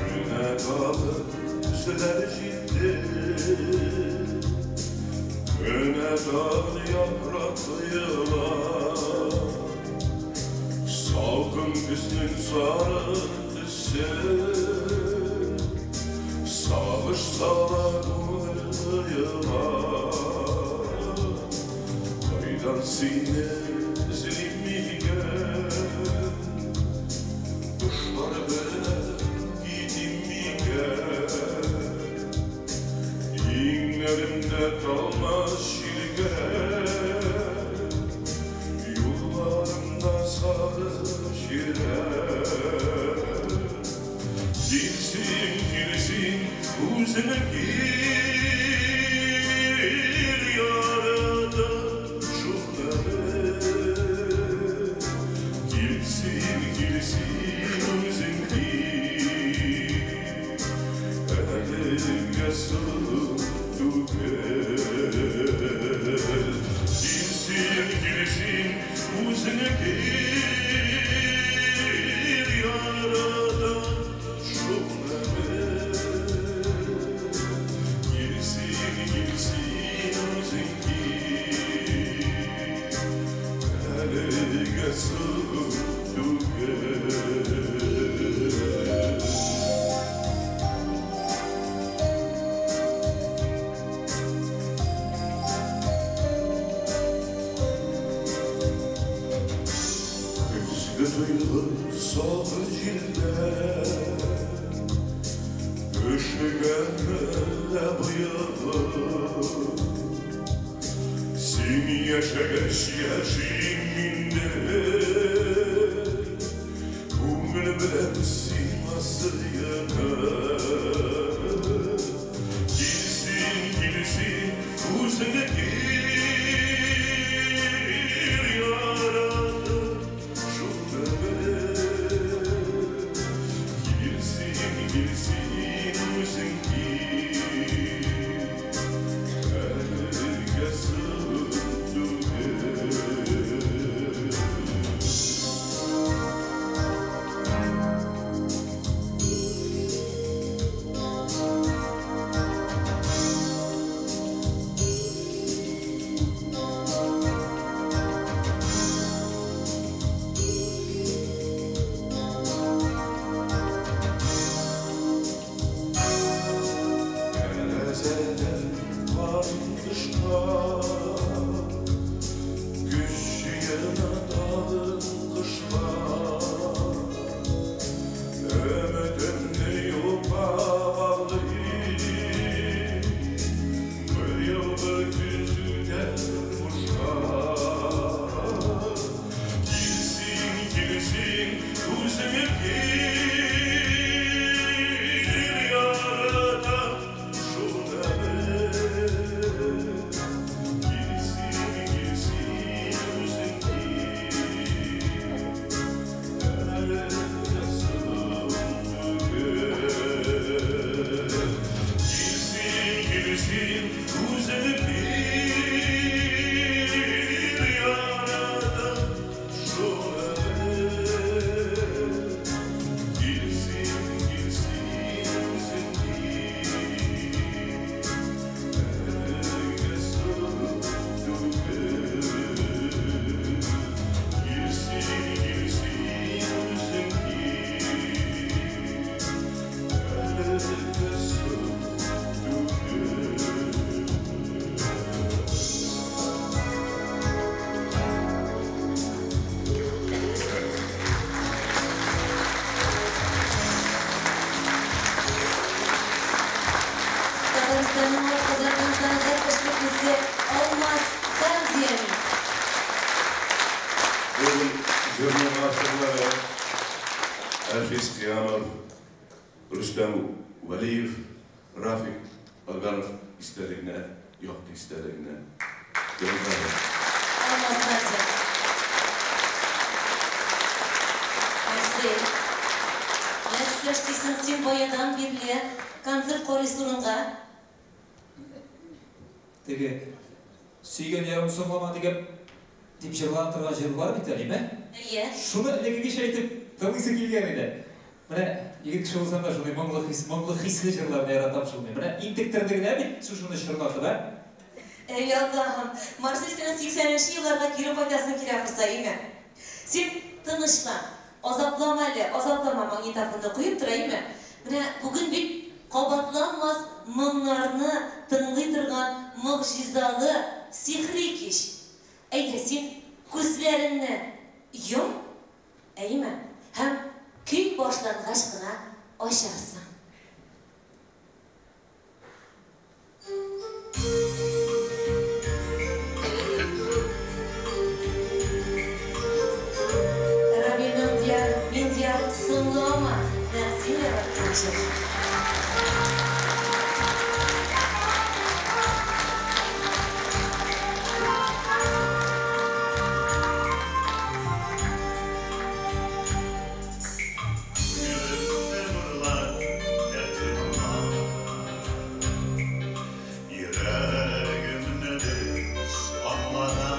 H: Güne kaldı, sürer ciddi. Güne dal yapraklı. Salkım güznün sarı tüsü, Sağış sala kuyular. Kaydan sine zilimigen, Kuşlar böyle gidimigen. İnlerimde kalmaz şilgen, Yollarımda sarı şiren. Gilsin, gilsin, uzun gir yarada şunları. Gilsin, gilsin, uzun gir, elimge sığ tükel. Gilsin, gilsin, uzun gir yarada şunları. Gilsin, gilsin, uzun gir, elimge sığ tükel. Özgü duyulur sağ cilde, Üşügenle bıyığı. Sin yaşageç yaşayım indi, Kungül bilen siması yıkı. Gilsin, gilsin, uzun gir yaradı şunları. Gilsin, gilsin, uzun gir,
G: кышка. Көз җыена тагын кышлар. Өметемне юкка баглыйм, быел бер көз үтәр бушка. Килсин, килсин, үзеңә кил, яратам шуны бел. Килсин, килсин, үзең кил, әле соң түгел. Килсин, килсин, үзең кил, яратам шуны бел. Килсин, килсин, үзең кил, әлегә соң түгел. Килсин, килсин, үзең кил, әлегә соң түгел.
B: Татарстанның атказанган сәнгать эшлеклесе Алмаз Хамзин.
H: Бүген җырның авторлары Әлфис Кыямов, Рөстәм Вәлиев, Рафик Аганов истәлегенә, якты истәлегенә. Яңгырады.
B: Алмаз Хамзин. Марсель, нәрсә эшлисең син баядан бирле концерт карыйсы урынга?
A: Теге сөйгән ярым соңлама дигән дип җырлана торган җыр бар бит әле,
B: Әйе.
A: Шуны элеккегечә әйтеп тыңлыйсы килгән иде. Менә егет кеше булсам да шундый моңлы хис, моңлы хисле җырларны яратам шул мин. Менә интектерде генә бит шушыны чорнатып, ә?
B: Әй Аллаһым, Марсель, синең 80нче елларга кире кайтасың килә ахрысы, әйеме? Син тынычлан, азаплама әле, азаплама, магнитофонны куеп тор, әйеме? Менә бүген бит кабатланмас моңнарны тыңлый торган могҗизалы, сихри кич. Әйдә, син күзләреңне йом, әйеме? Һәм көй башлангач кына ачарсың. Рамил Миндияр, Миндияр, соңлама, нәкъ син яраткан җыр.
G: Gülümde nurlar, dertim var. Yüreğimde düz anlara.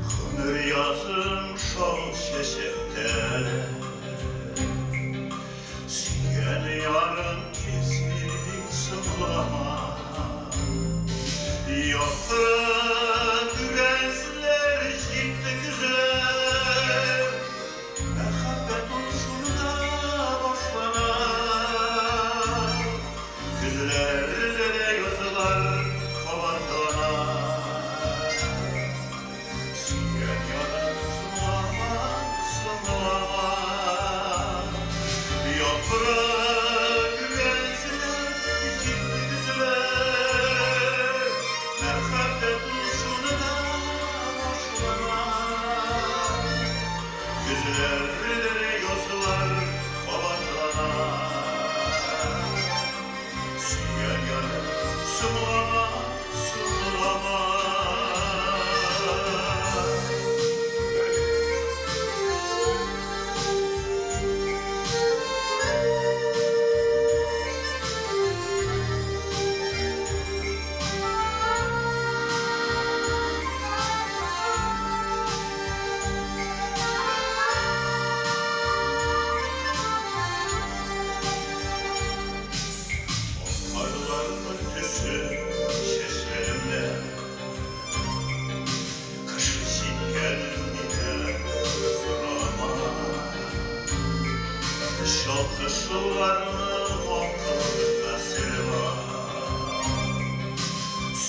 G: Гомер язым шау чәчәктә. Сөйгән ярым килсен, соңлама. Яфрак гүрәзләр җитте көзләр. Мәхәббәт ул шунда башлана. Көзләрдә дә язлар кабатлана. Сөйгән ярым соңлама, соңлама. Яфрак гүрәзләр җитте көзләр. Мәхәббәт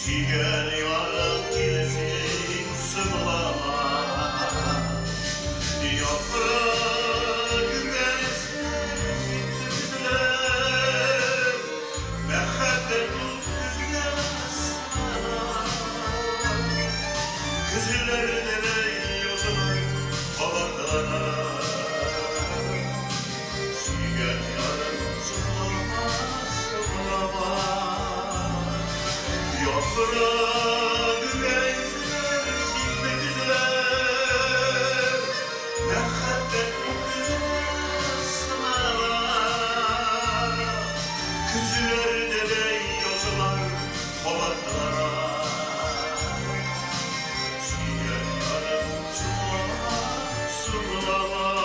G: Сөйгән ярым килсен, соңлама. Яфрак үгәнсен җитте. Мәхәббәт ул көзгә сылана. Көзләрдә дә язлар кабатлана. Сөйгән ярым, соңлама, соңлама. Яфрак үгәнсен җитте көзләр. Мәхәббәт ул көзгә сылана. Көзләрдә дә язлар кабатлана. Сөйгән ярым, соңлама, соңлама.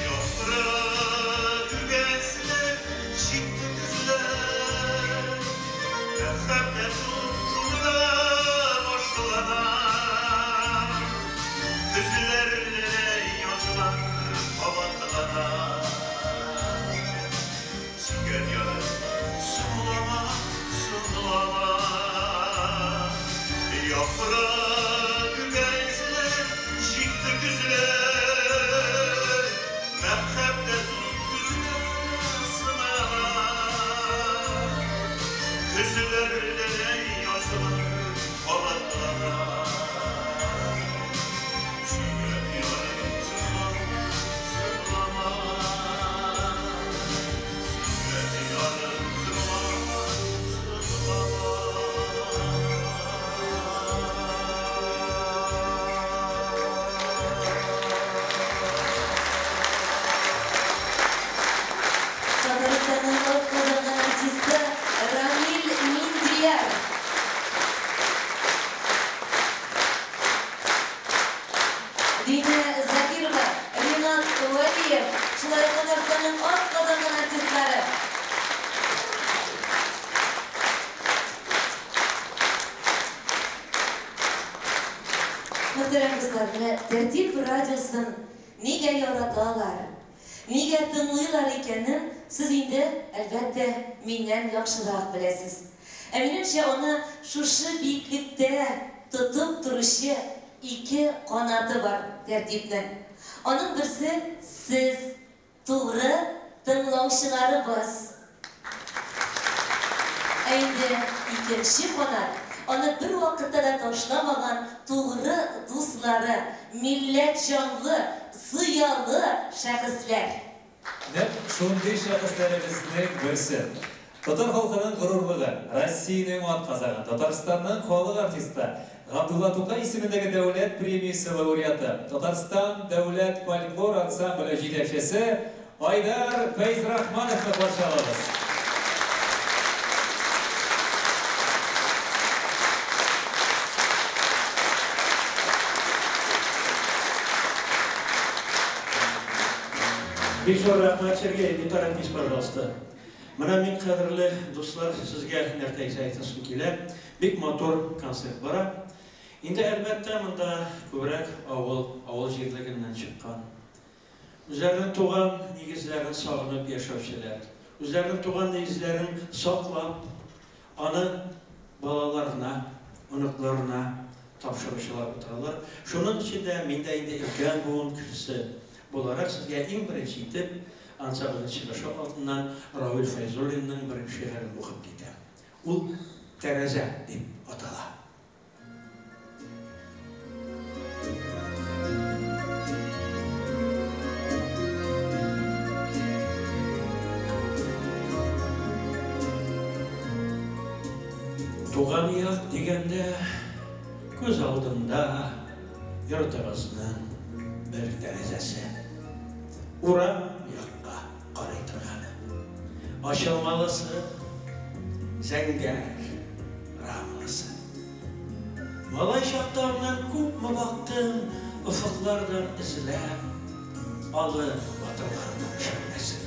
G: Яфрак үгәнсен җитте көзләр. Мәхәббәт ул шунда башлана. Көзләрдә дә язлар кабатлана. Сөйгән ярым, соңлама, соңлама. Яфрак үгәнсен җитте көзләр. Мәхәббәт ул көзгә сылана. Көзләрдә дә язлар кабатлана. Сөйгән ярым, соңлама, соңлама. Сөйгән ярым, соңлама, соңлама.
B: Татарстанның атказанган артисты Рамил Миндияр. Динә Закирова, Ринат Вәлиев, шулай ук Татарстанның атказанган артистлары. Мөхтәрәм дуслар, менә Тәртип радиосын нигә яраталар, нигә тыңлыйлар икәнен сез инде, әлбәттә, миннән яхшырак беләсез. Ә минемчә, аны шушы биеклектә тотып торучы ике канаты бар Тәртипнең. Аның берсе сез, тугры тыңлаучыларыбыз. Ә инде икенче канат аны бер вакытта да ташламаган тугры дуслары, милләт җанлы, зыялы шәхесләр.
A: Нәкъ шундый шәхесләребезнең берсе. Татар халкының горурлыгы, Россиянең атказанган, Татарстанның халык артисты, Габдулла Тукай исемендәге дәүләт премиясе лауреаты, Татарстан дәүләт фольклор ансамбле җитәкчесе Айдар Фәйзрахмановны каршы алабыз.
I: Бик зур рәхмәт, Сергей, не торопись, пожалуйста. Менә мин, кадерле дуслар, сезгә нәрсә әйтәсем килә. Бик матур концерт бара. Инде, әлбәттә, монда күбрәк авыл җирлегеннән чыккан. Үзләренең туган нигезләрен сагынып яшәүчеләр, үзләренең туган нигезләрен саклап, аны балаларына, оныкларына тапшыручылар утыралар. Шуның өчен дә мин дә инде өлкән буын кешесе буларак сезгә иң беренче итеп ансамбльнең чыгышы алдыннан Равил Фәйзуллинның бер шигырен укып китәм. Ул «Тәрәзә» дип атала. Туган як дигәндә күз алдында йортыгызның бер тәрәзәсе. Урам якка карый торганы. Ачылмалысы, зәңгәр рамлысы. Малай чакта аннан күпме бактым, Офыклардан эзләп олы батырларның шәүләсен.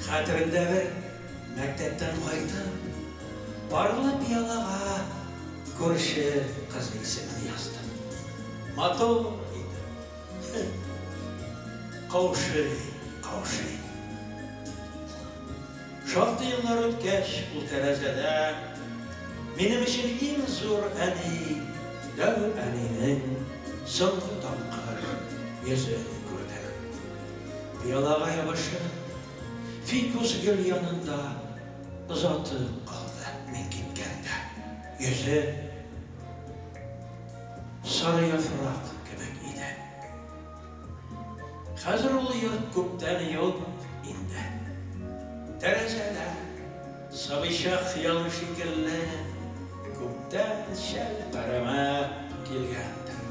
I: Хәтеремдә бер мәктәптән кайтып, парлы пыялага күрше кызы исемен яздым. Матур иде. Каушый, каушый. Шактый еллар үткәч, ул тәрәзәдә минем өчен иң зур әни, дәү әнинең соңгы тапкыр йөзен күрдем. Пыялага ябышып, фикус гөл янында озатып калды мин киткәндә. Йөзе сары яфрак кебек иде. Хәзер ул йорт күптән юк инде. Тәрәзәдә сабыйчак хыялы шикелле күптән шәлпәрәмә килгәндер.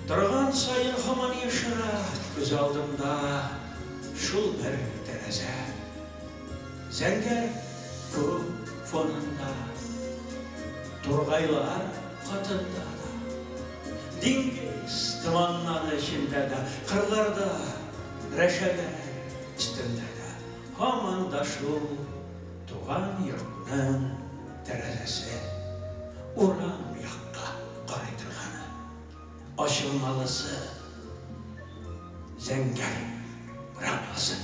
I: Торган саен һаман ешрак күз алдымда шул бер тәрәзә. Зәңгәр күк фонында, тургайлар катында да, диңгез томаннары эчендә дә, кырларда, рәшәләр өстендә дә һаман да шул туган йортның тәрәзәсе урам якка карый торганы, ачылмалысы зәңгәр рамлысы.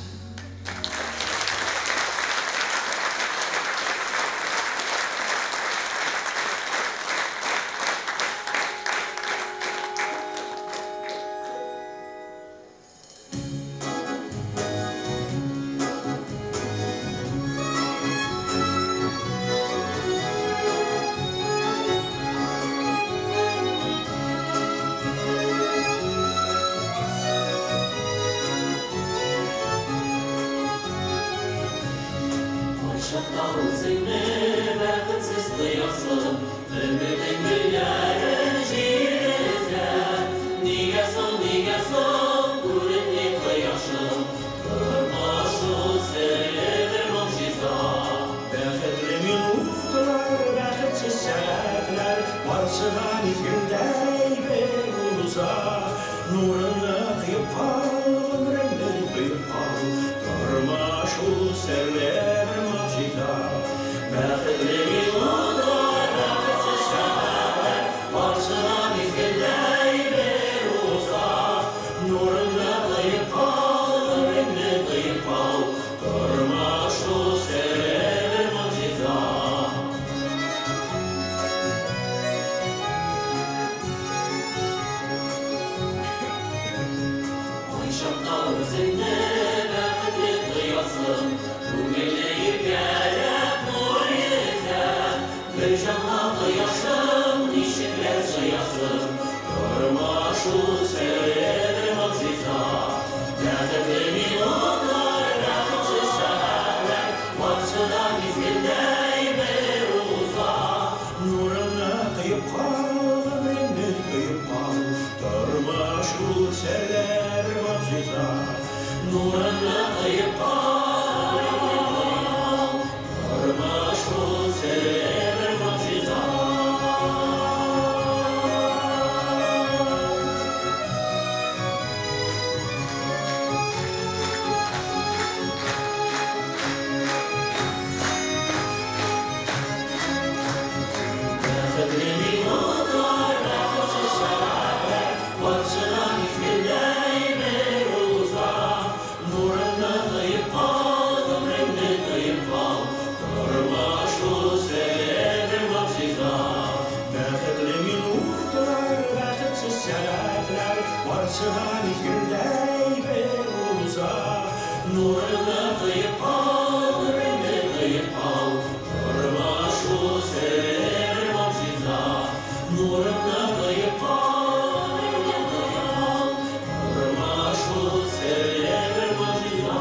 E: Кайчакта үзеңне бәхетсез тоясың, Өметең гөлләрен җир өзә. Нигә соң, нигә соң күренми кояшың? Тормыш ул серле бер могҗиза.
I: Бәхетле минутлар, бәхетсез сәгатьләр, барсы да мизгелдәй бер уза. Нурыңны тоеп кал, гомереңне тоеп кал, тормыш ул серле бер могҗиза.
E: Бәхетле минутлар, бәхетсез сәгатьләр, барсы да мизгелдәй бер уза. Нурыңны тоеп кал, гомереңне тоеп кал, тормыш ул серле бер могҗиза. Кайчакта үзеңне бәхетле тоясың, Күңелне иркәләп нур йөзә. Бер җанга кояшың ничекләр сыясың, Тормыш ул серле бер могҗиза. Бәхетле минутлар, бәхетсез сәгатьләр, барсы да мизгелдәй бер уза.
I: Нурыңны тоеп кал, гомереңне тоеп кал, тормыш ул серле бер могҗиза.
E: Нурыңны тоеп кал, тормыш ул серле бер могҗиза. Бәхетле минутлар, бәхетсез сәгатьләр, барсы да мизгелдәй бер уза. Нурыңны тоеп кал, гомереңне тоеп кал, тормыш ул серле бер могҗиза.
I: Бәхетле минутлар, бәхетсез сәгатьләр, барсы да мизгелдәй бер уза.
E: Нурыңны тоеп кал, гомереңне тоеп кал, тормыш ул серле бер могҗиза. Нурыңны тоеп кал, гомереңне тоеп кал, тормыш ул серле бер могҗиза.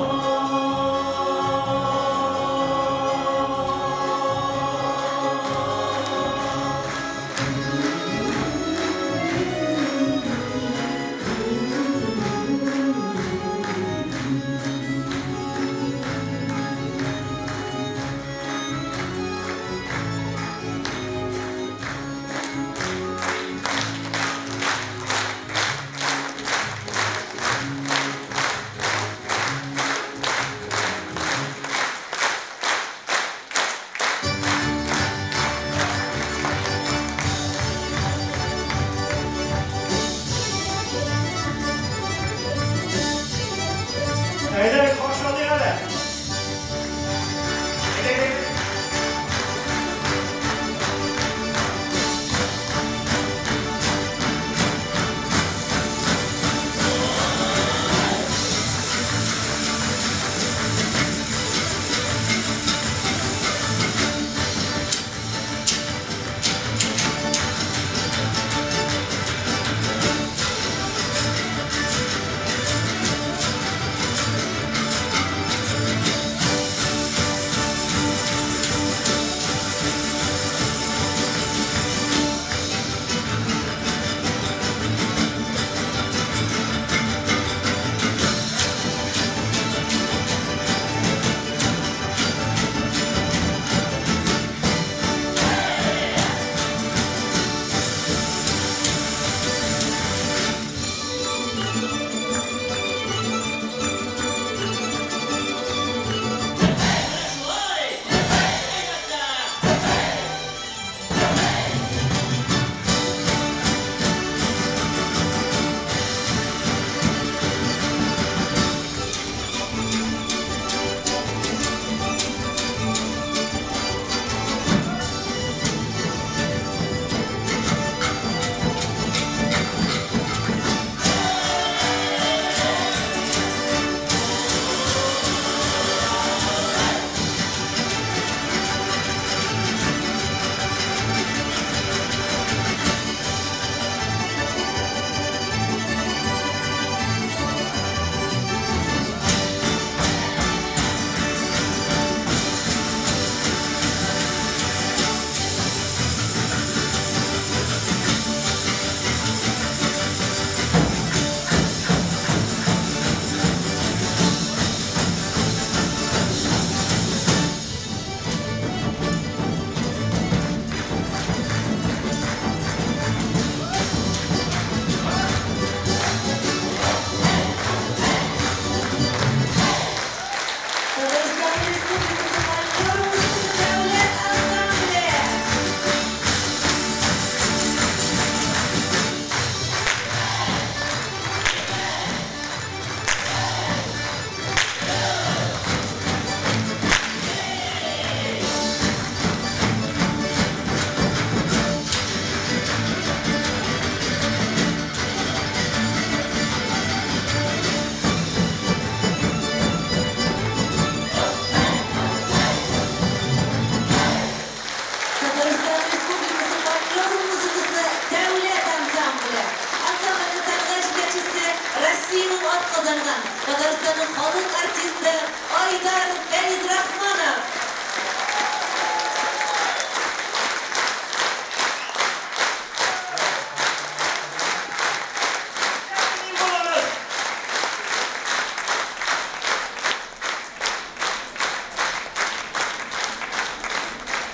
B: Татарстанның халык артисты Айдар Фәйзрахманов.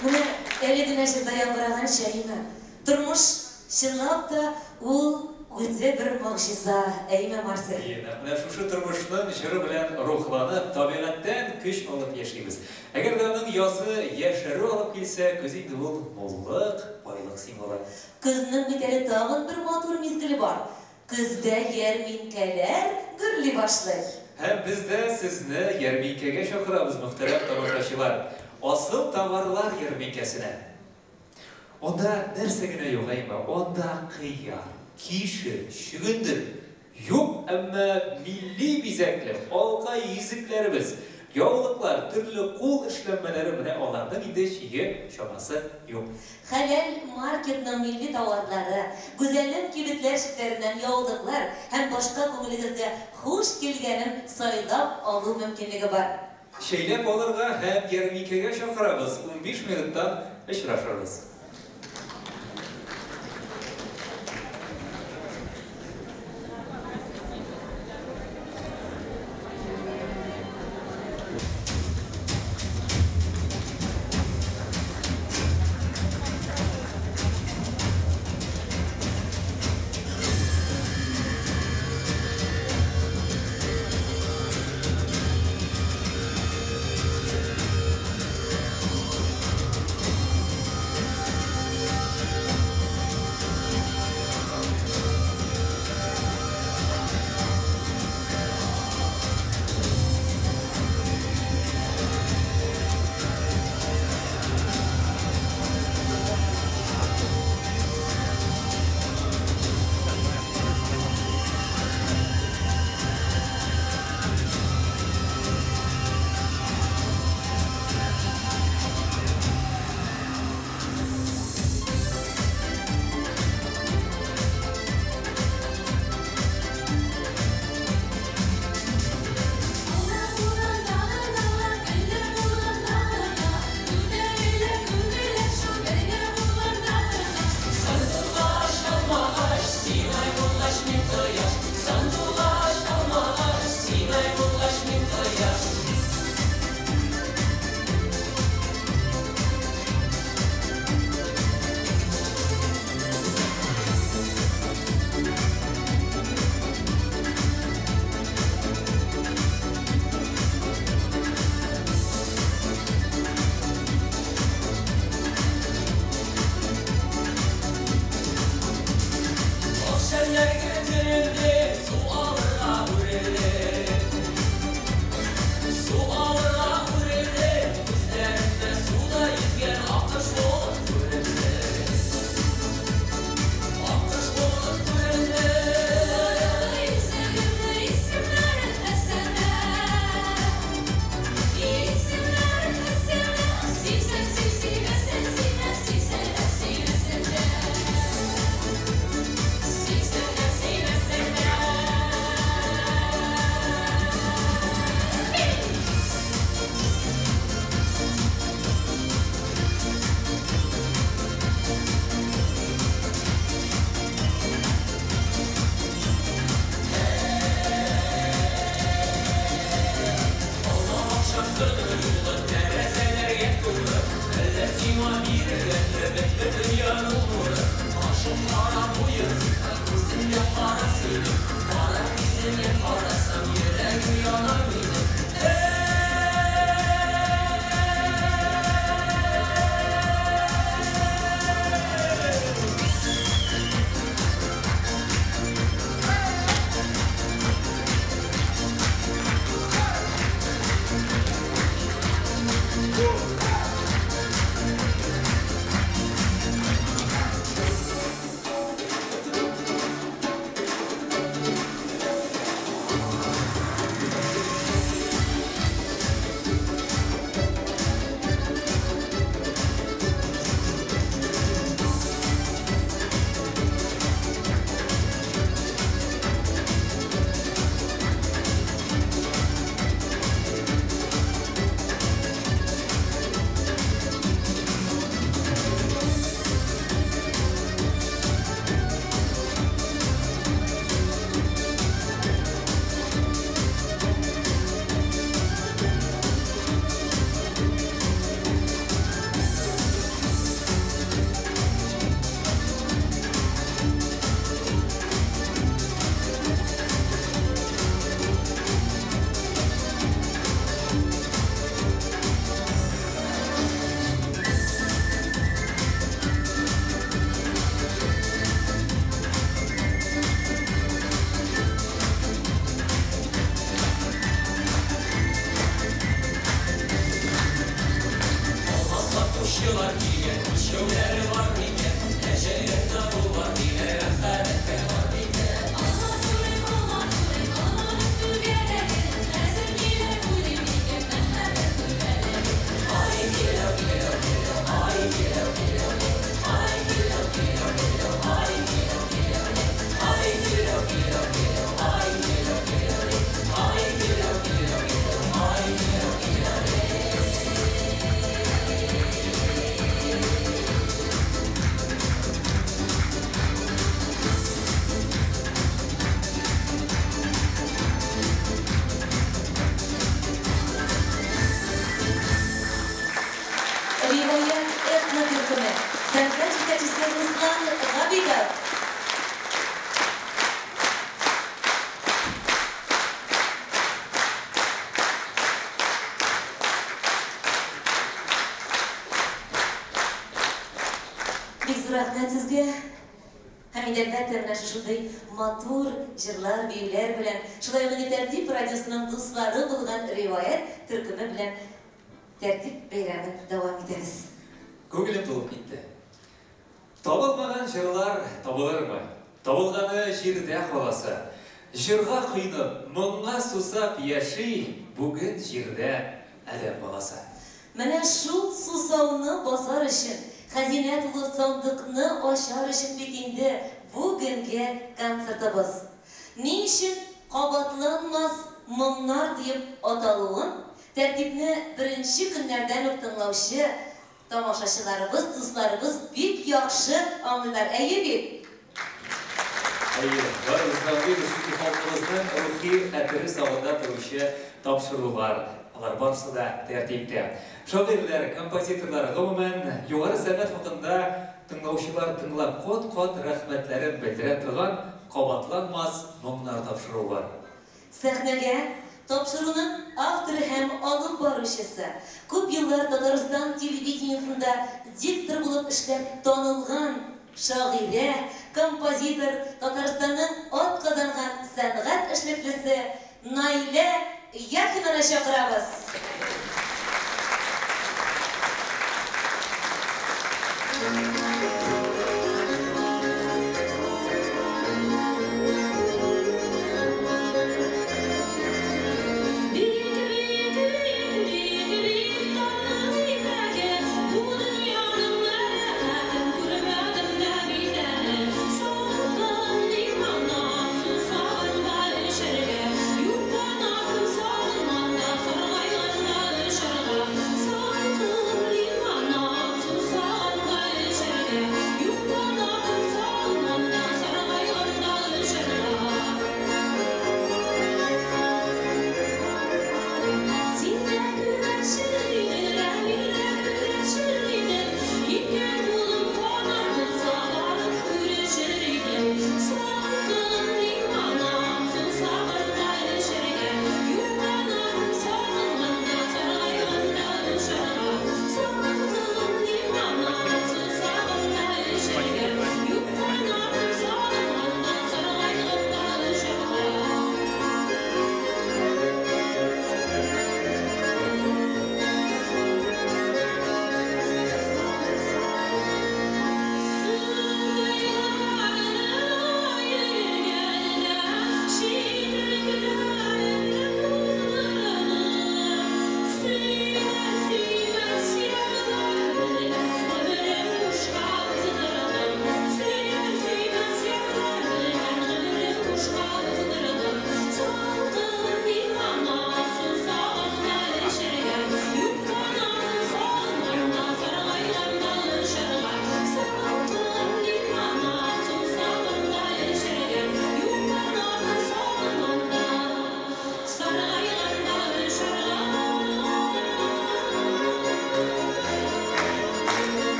B: Менә әле генә җырда яңгыраганча, әйме, тормыш чынлап та ул үзе бер могҗиза, әйме, Марсель?
A: Әйе, нәкъ менә шушы тормышның җыры белән рухланып, табигатьтән көч алып яшибез. Әгәр дә аның язы яшәрү алып килсә, көз инде ул муллык, байлык символы.
B: Көзнең бит әле тагын бер матур мизгеле бар. Көздә ярминкәләр гөрли башлый.
A: Һәм без дә сезне ярминкәгә чакырабыз, мөхтәрәм тамашачылар. Асыл товарлар ярминкәсенә. Анда нәрсә генә юк, әйме? Анда кыяр, кишер, чөгендер юк, әмма милли бизәкле алка йөзекләребез, яулыклар, төрле кул эшләнмәләре, менә аларның инде чиге, чамасы юк.
B: Хәләл маркетның милли товарлары, Гүзәлем кибетләр челтәреннән яулыклар һәм башка күңелегезгә хуш килгәнен сайлап алу мөмкинлеге бар.
A: Чәйләп алырга һәм ярминкәгә чакырабыз, 15 минуттан очрашырбыз.
B: сезгә. Һәм инде, әлбәттә, менә шушындый матур җырлар, биюләр белән, шулай ук инде Тәртип радиосының дуслары булган Риваять төркеме белән Тәртип бәйрәмен дәвам итәбез.
A: Күңелем тулып китте. Табылмаган җырлар табылырмы? Табылганы җирдә каласы. Җырга коенып, моңга сусап яши бүген җирдә адәм баласы.
B: Менә шул сусауны басар өчен, хәзинә тулы сандыкны ачар өчен бит инде бүгенге концертыбыз. Ни өчен Кабатланмас моңнар диеп аталуын Тәртипне беренче көннәрдән үк тыңлаучы тамашачыларыбыз, дусларыбыз бик яхшы аңлыйлар, әйе бит?
A: Әйе, барыбыз да аңлыйбыз, чөнки халкыбызның рухи хәтере сагында торучы тапшырулар, алар барысы да тәртиптә. Шагыйрьләр, композиторлар, гомумән, югары сәнгать хакында тыңлаучылар тыңлап кат-кат рәхмәтләрен белдерә торган Кабатланмас моңнар тапшыруы бар.
B: Сәхнәгә тапшыруның авторы һәм алып баручысы, күп еллар Татарстан телевидениесендә диктор булып эшләп танылган шагыйрә, композитор, Татарстанның атказанган сәнгать эшлеклесе Наилә Яхинаны чакырабыз.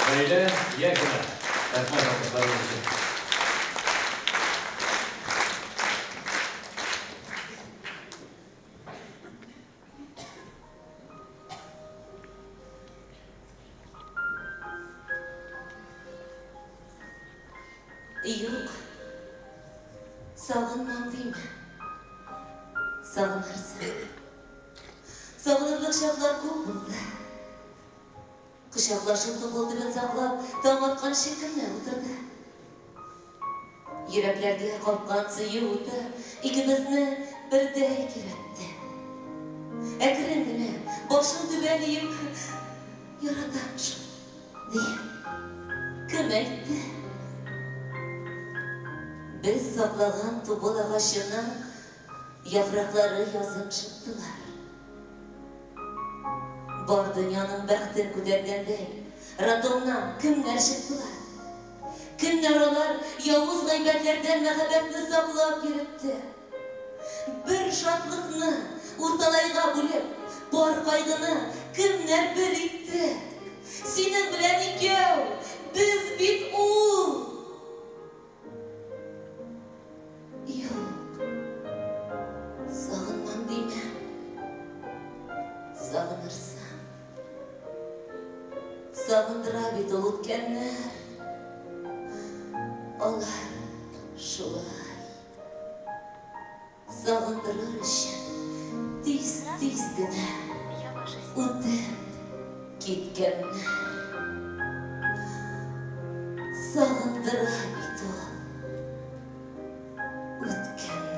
A: Наилә Яхина, рәхмәт алкышларыгыз өчен.
B: Юк, сагынмам димә. Сагынырсың. Сагынырлык чаклар күп булды. Кочаклашып тубыл төбен саклап, таң атканчы кемнәр утырды? Йөрәкләргә капкан сөю уты икебезне бердәй көйрәтте. Әкрен генә, башын түбән иеп, яратам шул, диеп, кем әйтте? Без саклаган тубыл агачының яфраклары язын шыттылар. Бар дөньяның бәхтен күтәргәндәй, роддомнан кемнәр чыктылар? Кемнәр алар явыз гайбәтләрдән мәхәббәтне саклап йөретте? Бер шатлыкны урталайга бүлеп, бар кайгыны кемнәр бер итте? Синең белән икәү, без бит ул! Юк. Сагындыра бит ул үткәннәр. Алар шулай. Сагындырыр өчен тиз-тиз генә үтеп киткәннәр. Сагындыра бит ул үткәннәр.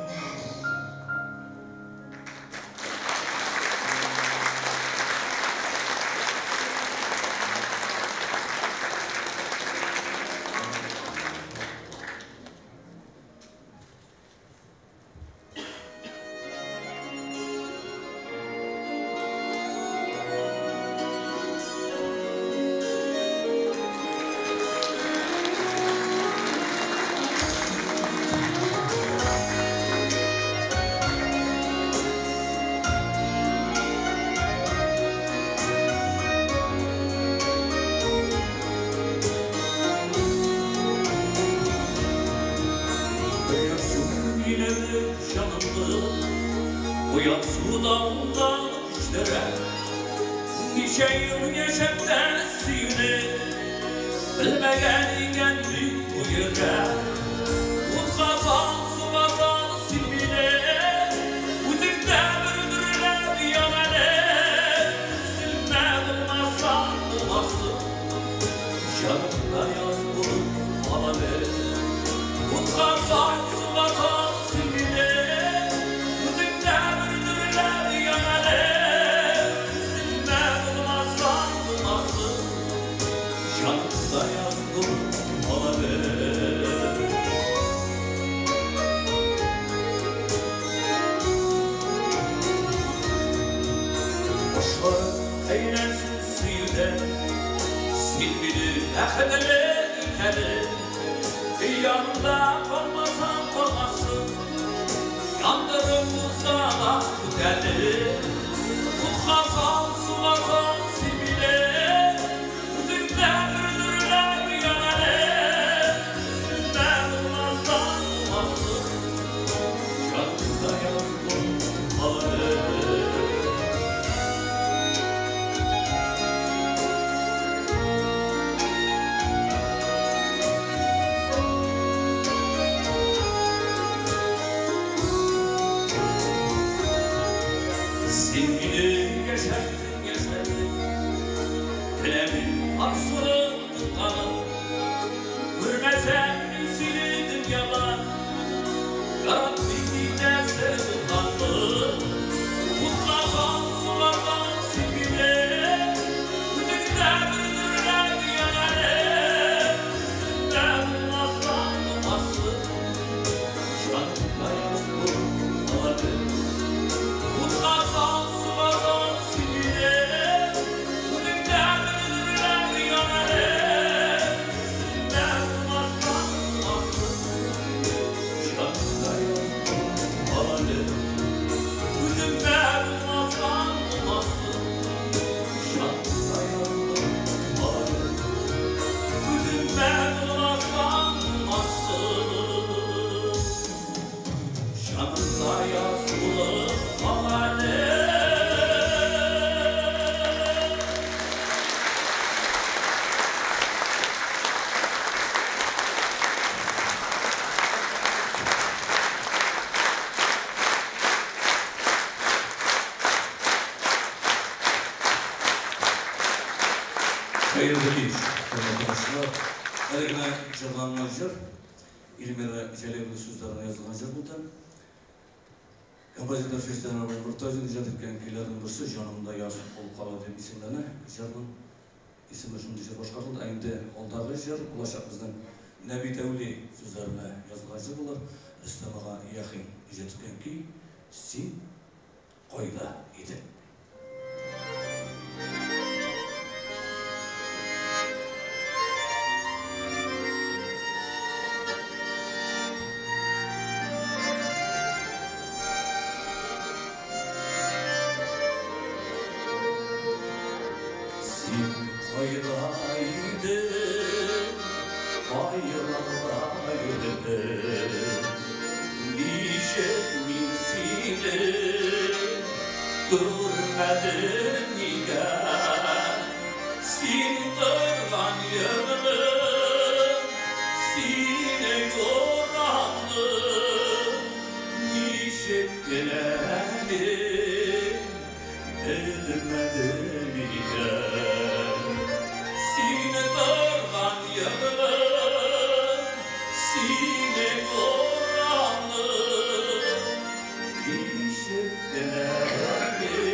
E: Görmedim nigah. Син торган йортның, синең урамның, ничек кенә мин белмәдем икән. Син торган йортның, синең урамның, ничек кенә мин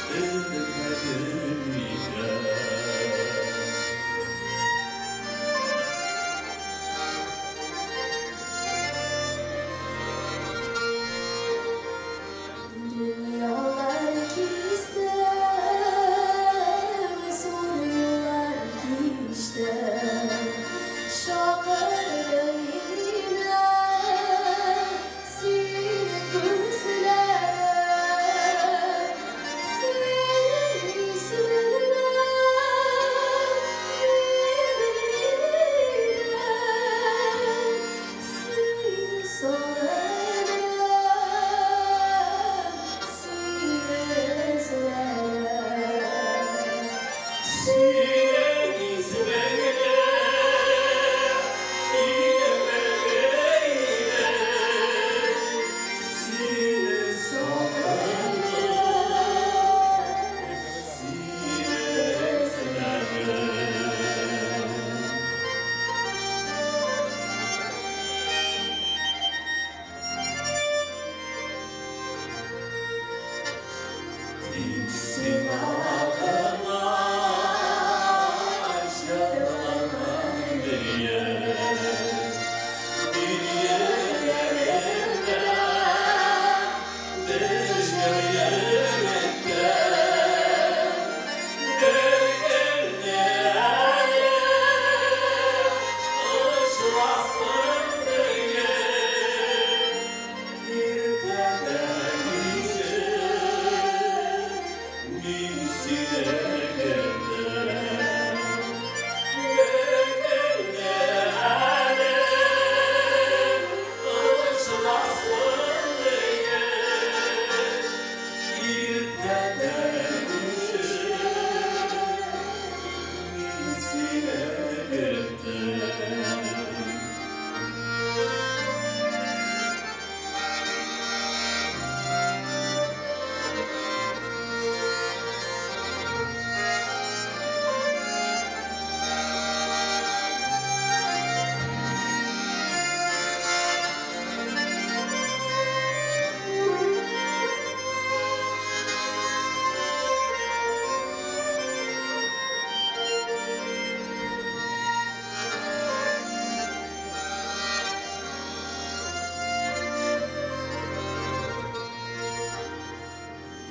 E: белмәдем икән.
J: Дөньялар киздем, зур юллар кичтем. Чакырды мине синең күзләрең, синең исемеңне мин белмим. Сине сагындым, сине эзләдем.
E: Синең исемеңне мин белмим. Сине сагындым, сине эзләдем. Тик сиңа гына җырламам диеп, мин йөрәгемдә бер җыр йөреттем. Бер көнне әле очрасын диеп, иртәдән кичен мин сине көттем. Бер көнне әле очрасын диеп, иртәдән кичен мин сине көттем.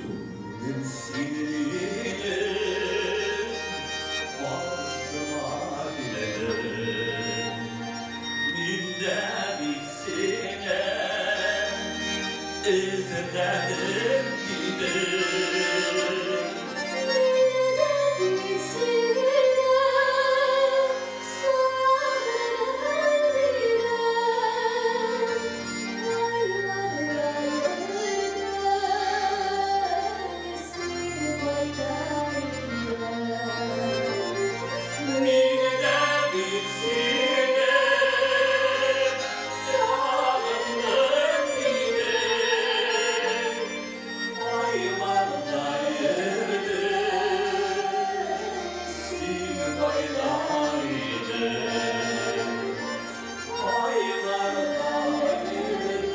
E: Бүген син минем каршыма килдең. Мин дә бит сине эзләдем килдем.
J: Мин дә бит сине сагындым дидем. Айларда йөрдем, син кайда идең?
E: Мин дә бит сине сагындым дидем. Айларда йөрдем, син кайда идең? Айларда йөрдем,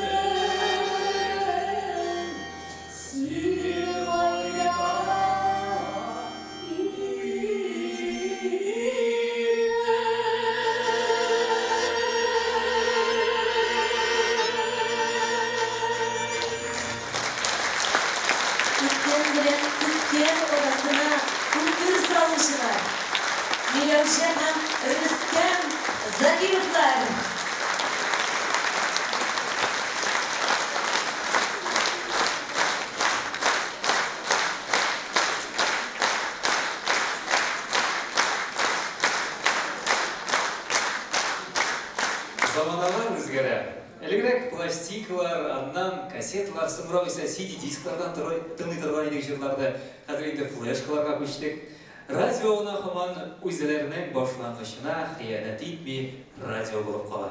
E: син кайда
B: Үткән белән көткән арасына күпер салучылар. Миләүшә һәм Рөстәм Закировлар.
A: Заманалар үзгәрә. Элегрәк пластинкалар, аннан кассеталар, соңрак исә CD дисклардан тыңлый торган идек җырларны. Хәзер инде флешкаларга күчтек. Радио гына һаман үзләренең башлангычына хыянәт итми, радио булып кала.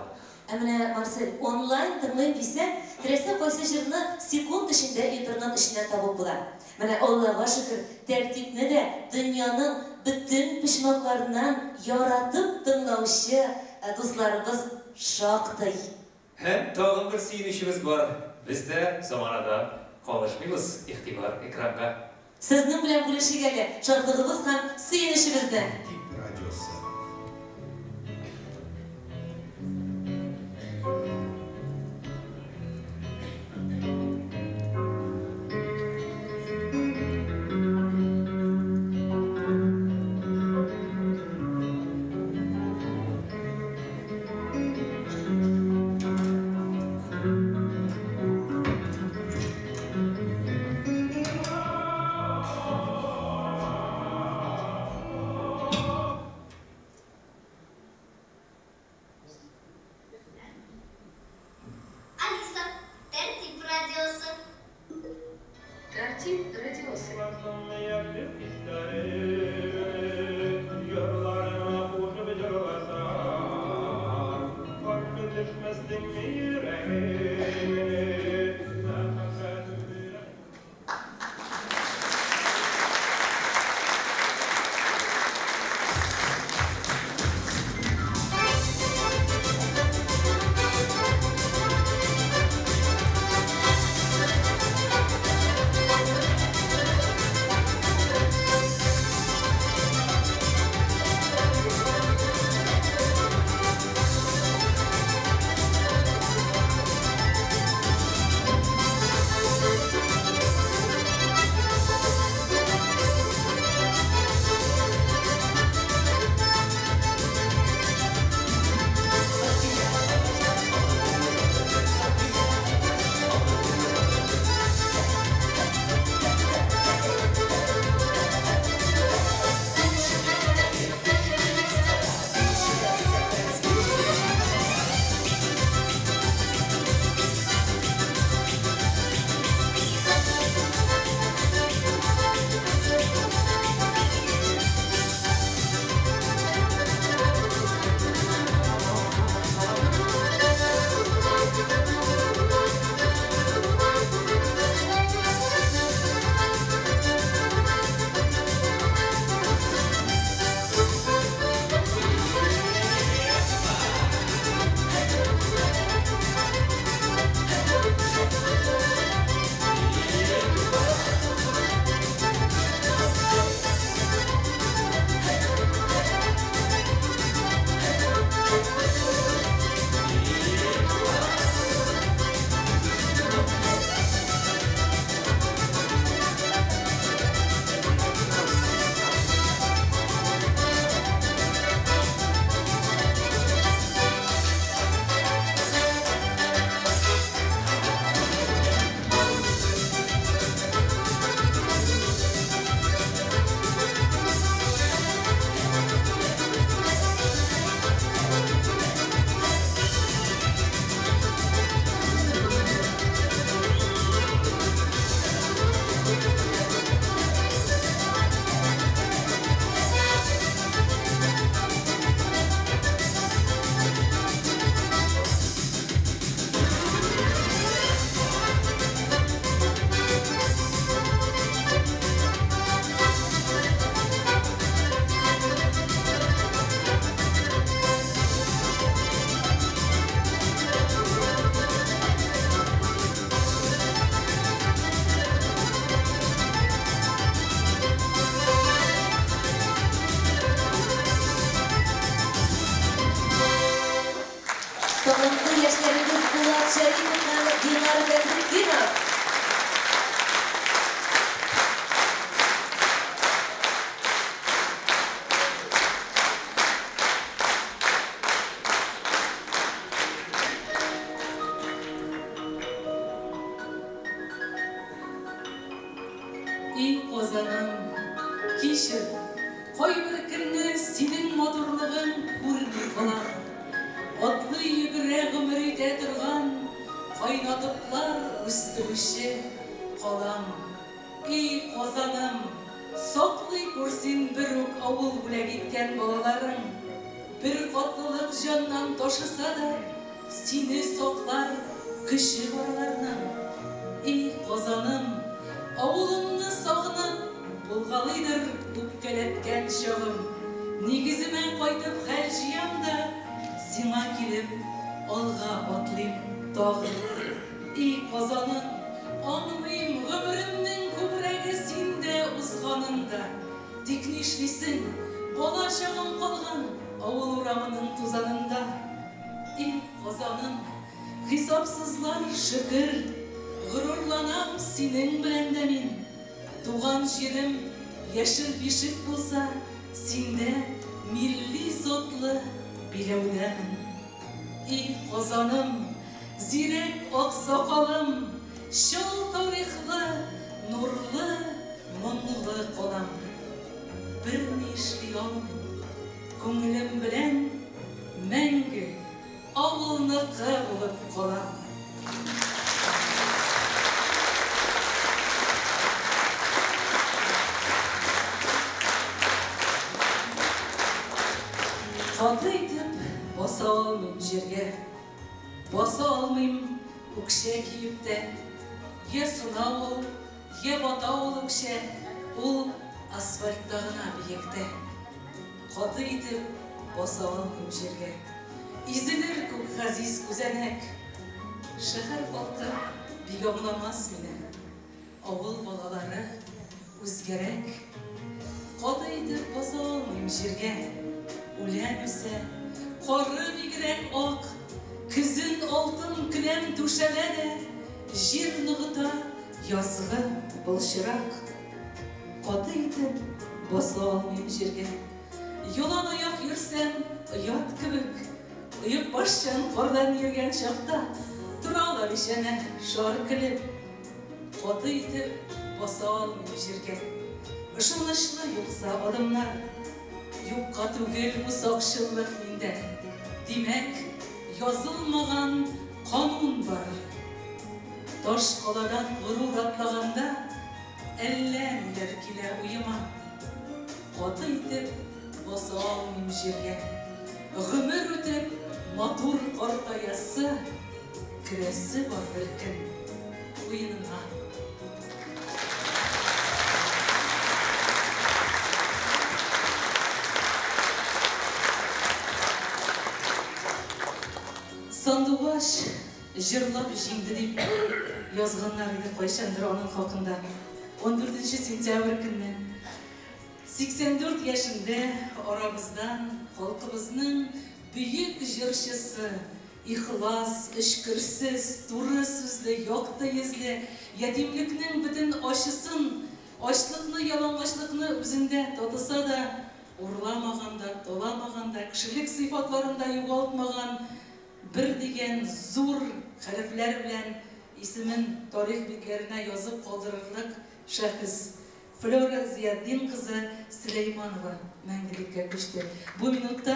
B: Ә менә, Марсель, онлайн тыңлыйм дисәң, теләсә кайсы җырны секунд эчендә интернет эченнән табып була. Менә Аллага шөкер, Тәртипне дә дөньяның бөтен почмакларыннан яратып тыңлаучы дусларыбыз шактый.
A: Һәм тагын бер сөенечебез бар, без дә заманадан калышмыйбыз, игътибар экранга.
B: Сезнең белән бүлешик әле шатлыгыбыз һәм сөенечебезне.
G: Тәртип радиосы.
K: Алиса, Тәртип радиосы.
F: Тәртип радиосы.
B: Талантлы яшьләребез Булат Шәрипов һәм Динар Бәдретдинов.
F: И Казаным, кичер, кайбер көнне синең матурлыгың күрми калам. Атлый йөгерә гомер итә торган кайнатыплар үстерүче калам. И Казаным, Саклый күр син берүк авыл бүләк иткән балаларың. Беркатлылык җаннан ташыса да, сине саклар көче бар аларның. И Казаным, авылымны сагынып, булгалыйдыр үпкәләткән чагым. Нигеземә кайтып хәл җыям да, сиңа килеп алга атлыйм тагын. И Казаным, аңлыйм, гомеремнең күбрәге синдә узганын да. Тик нишлисең, бала чагым калган авыл урамының тузанында. И Казаным, хисапсызлар шөкер, горурланам синең белән дә мин. Туган җирем яшел бишек булса, синдә милли затлы биләүдәмен. И Казаным, зирәк аксакалым, чал тарихлы, нурлы, моңлы калам. Берни эшли алмыйм, күңелем белән мәңге авылныкы булып калам. Каты итеп баса алмыйм җиргә, баса алмыйм үкчә киеп тә. Йә сына ул, йә бата ул үкчә, ул асфальтта гына биектә. Каты итеп баса алмыйм җиргә. Изелер күк газиз күзәнәк. Шәһәр халкы бик аңламас мине. Авыл балалары үзгәрәк. Каты итеп баса алмыйм җиргә. Үлән үсә, кары бигрәк ак. Көзен алтын келәм түшәлә дә, җир ныгыта язгы былчырак. Каты итеп баса алмыйм җиргә. Ялан аяк йөрсәм, оят кебек. Оекбашчан кардан йөргән чакта торалар ич әнә шар көлеп. Каты итеп баса алмыйм җиргә. Ышанычлы юкса адымнар. Юкка түгел бу сакчыллык миндә. Димәк, язылмаган канун бар. Таш каладан горур атлаганда әллә ниләр килә уема. Каты итеп баса алмыйм җиргә. Гомер үтеп, матур картаясы, керәсе бар бер көн куенына. Сандугач җырлап җиңде дип язганнар иде кайчандыр аның хакында. 14 сентябрь көнне 84 яшендә арабыздан халкыбызның бөек җырчысы, ихлас, эчкерсез, туры сүзле, якты йөзле, ятимлекнең бөтен ачысын, ачлыкны, ялангачлыкны үзендә татыса да, урламаган да, таламаган да, кешелек сыйфатларын да югалтмаган бер дигән зур хәрефләр белән исемен тарих битләренә язып калдырырлык шәхес Флера Зиятдин кызы Сөләйманова мәңгелеккә күчте. Бу минутта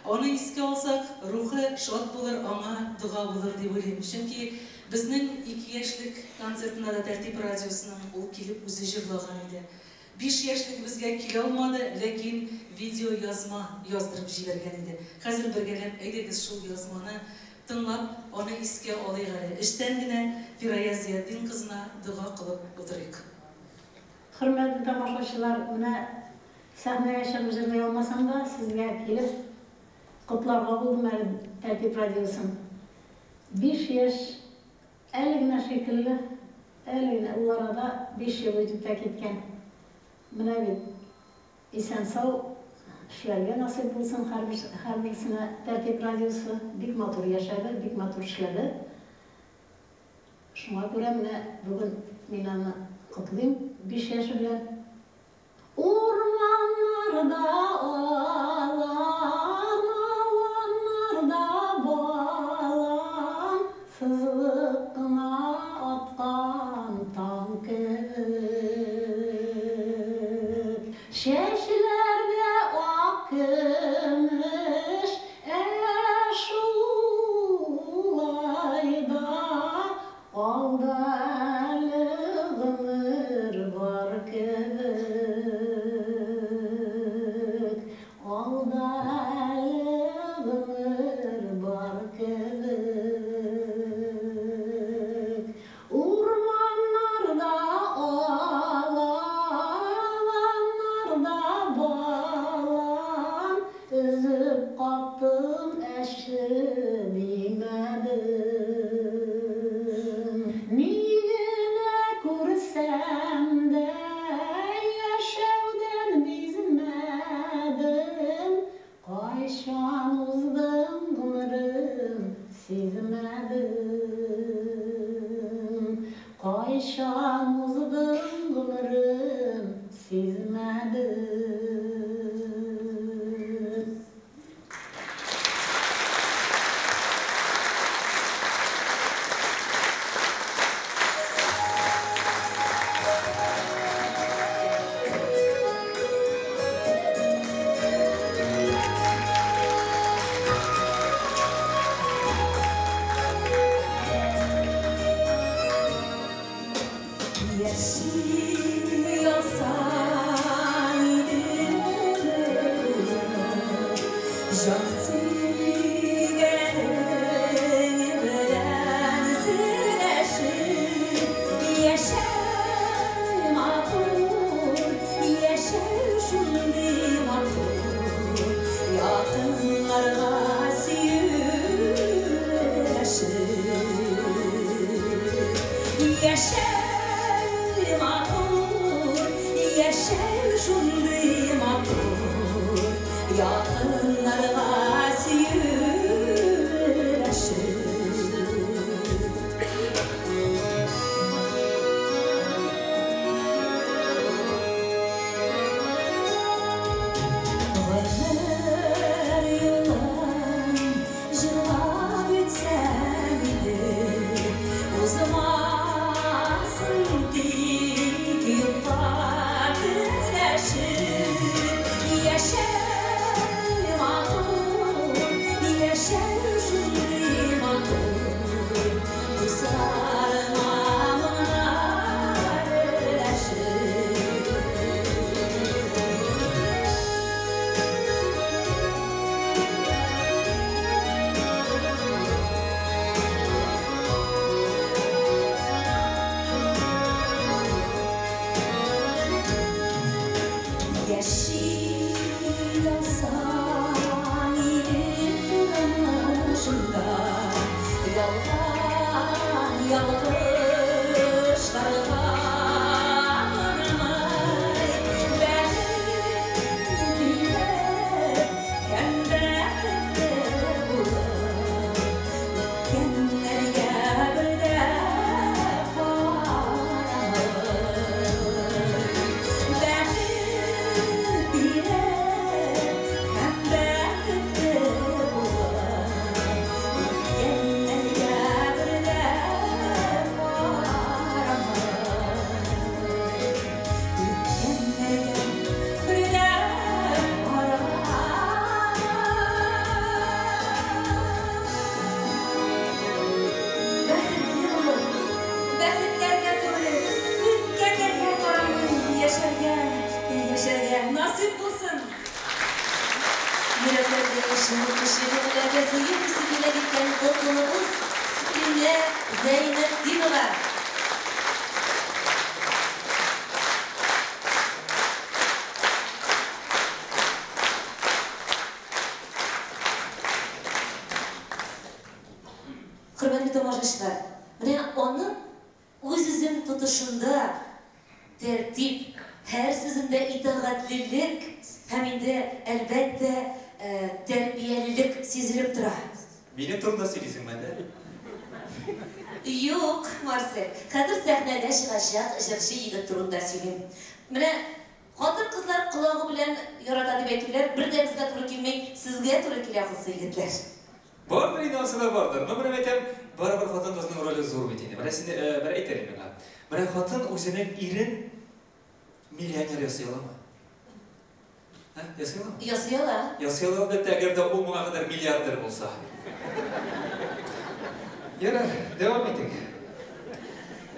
F: аны искә алсак, рухы шат булыр, аңа дога булыр дип уйлыйм. Чөнки безнең 2 яшьлек концертына да Тәртип радиосының ул килеп үзе җырлаган иде. 5 яшьлегебезгә килә алмады, ләкин видеоязма яздырып җибәргән иде. Хәзер бергәләп әйдәгез шул язманы тыңлап, аны искә алыйк әле. Эчтән генә Фирая Зиятдин кызына дога кылып утырыйк.
L: Хөрмәтле тамашачылар, менә сәхнәгә чыгып җырлый алмасам да, сезгә килеп котларга булдым әле Тәртип радиосын. 5 яшь әле генә шикелле, әле генә ул арада 5 ел үтеп тә киткән. Менә бит исән-сау эшләргә насыйп булсын һәрберсенә. Тәртип радиосы бик матур яшәде, бик матур эшләде. Шуңа күрә менә бүген мин аны котлыйм 5 яше белән. Урманнарда алан, аланнарда балан, сызылып кына аткан таң кебек. Чәчләрдә ак көмеш, ә шулай да алда әле гомер бар кебек. Уздым гомерем, сизмәдем.
B: Хөрмәтле тамашачылар, менә аның үз-үзен тотышында тәртип, һәр сүзендә итагатьлелек һәм инде, әлбәттә, тәрбиялелек сизелеп тора.
A: Минем турында сөйлисеңме әллә?
B: Юк, Марсель, хәзер сәхнәгә чыгачак җырчы егет турында сөйлим. Менә хатын-кызлар колагы белән ярата дип әйтүләр бер дә безгә туры килми, сезгә туры килә калса, егетләр.
A: Бардыр инде, анысы да бардыр. Но менә әйтәм, барыбер хатын-кызның роле зур бит инде. Менә син бер әйт әле миңа. Менә хатын үзенең ирен миллионер ясый аламы? Ә, ясый аламы?
B: Ясый ала.
A: Ясый ала, әлбәттә, әгәр дә ул моңа кадәр миллиардер булса. Ярар, дәвам итик.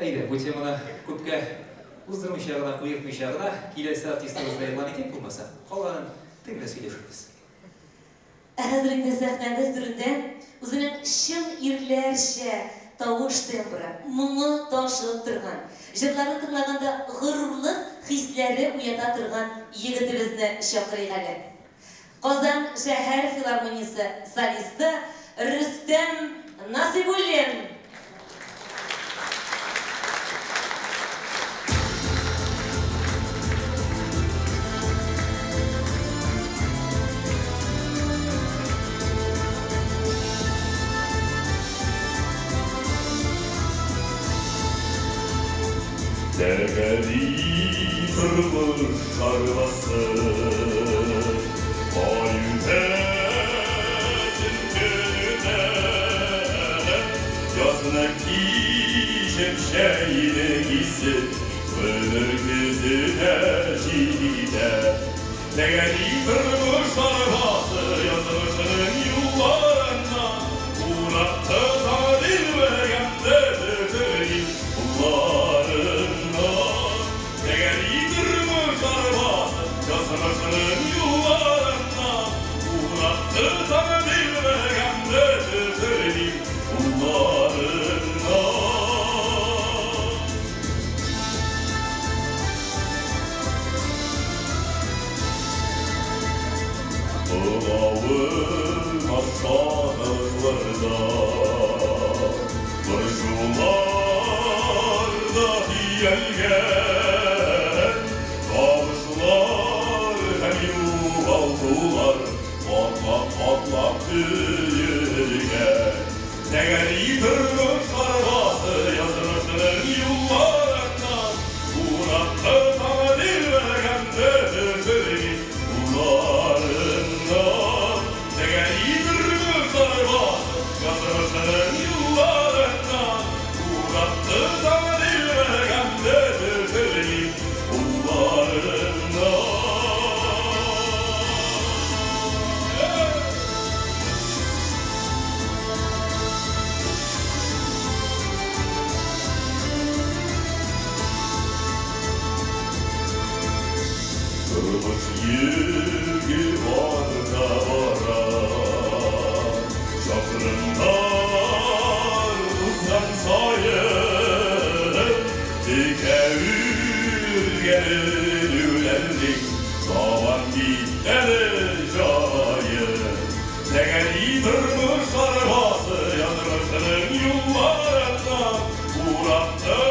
A: Әйдә, бу теманы күпкә уздырмыйча гына, куертмыйча гына, киләсе артистыбызны игълан итик булмаса. Калганын тегендә сөйләшербез.
B: Ә хәзер инде сәхнәбез түрендә үзенең чын ирләрчә тавыш тембры, моңы ташып торган, җырларын тыңлаганда горурлык хисләре уята торган егетебезне чакырыйк әле. Казан шәһәр филармониясе солисты Рөстәм Насыйбуллин.
G: Тәгәри тормыш арбасы, Ай үтәсен, көн үтә, Язны кичеп, җәйне кисеп, Гомер көзенә җитә. Тәгәри тормыш арбасы, Язмышның юлларыннан, Уратты дилбегәмне төшерми кулларыннан. Тәгәри тормыш арбасы, Язмышның юлларыннан, Уратты дилбегәмне төшерми кулларыннан. Олавын aşağılarda, Burcularda diyelgen, Kavuşlar hem yuvaldılar, Atlap atlap tüyülgen. Тәгәри тормыш арбасы, Язмышның юлларыннан, Уратты таңы дилбегәмне төшерми кулларыннан. Тәгәри тормыш арбасы, Язмышның юлларыннан, Уратты таңы дилбегәмне төшерми кулларыннан. Тормыш йөге барда бара, Чакрымнар узган саен, Текә үргән үләннең Табан китәре җае. Тәгәри тормыш арбасы, Язмышның юлларыннан, Уратты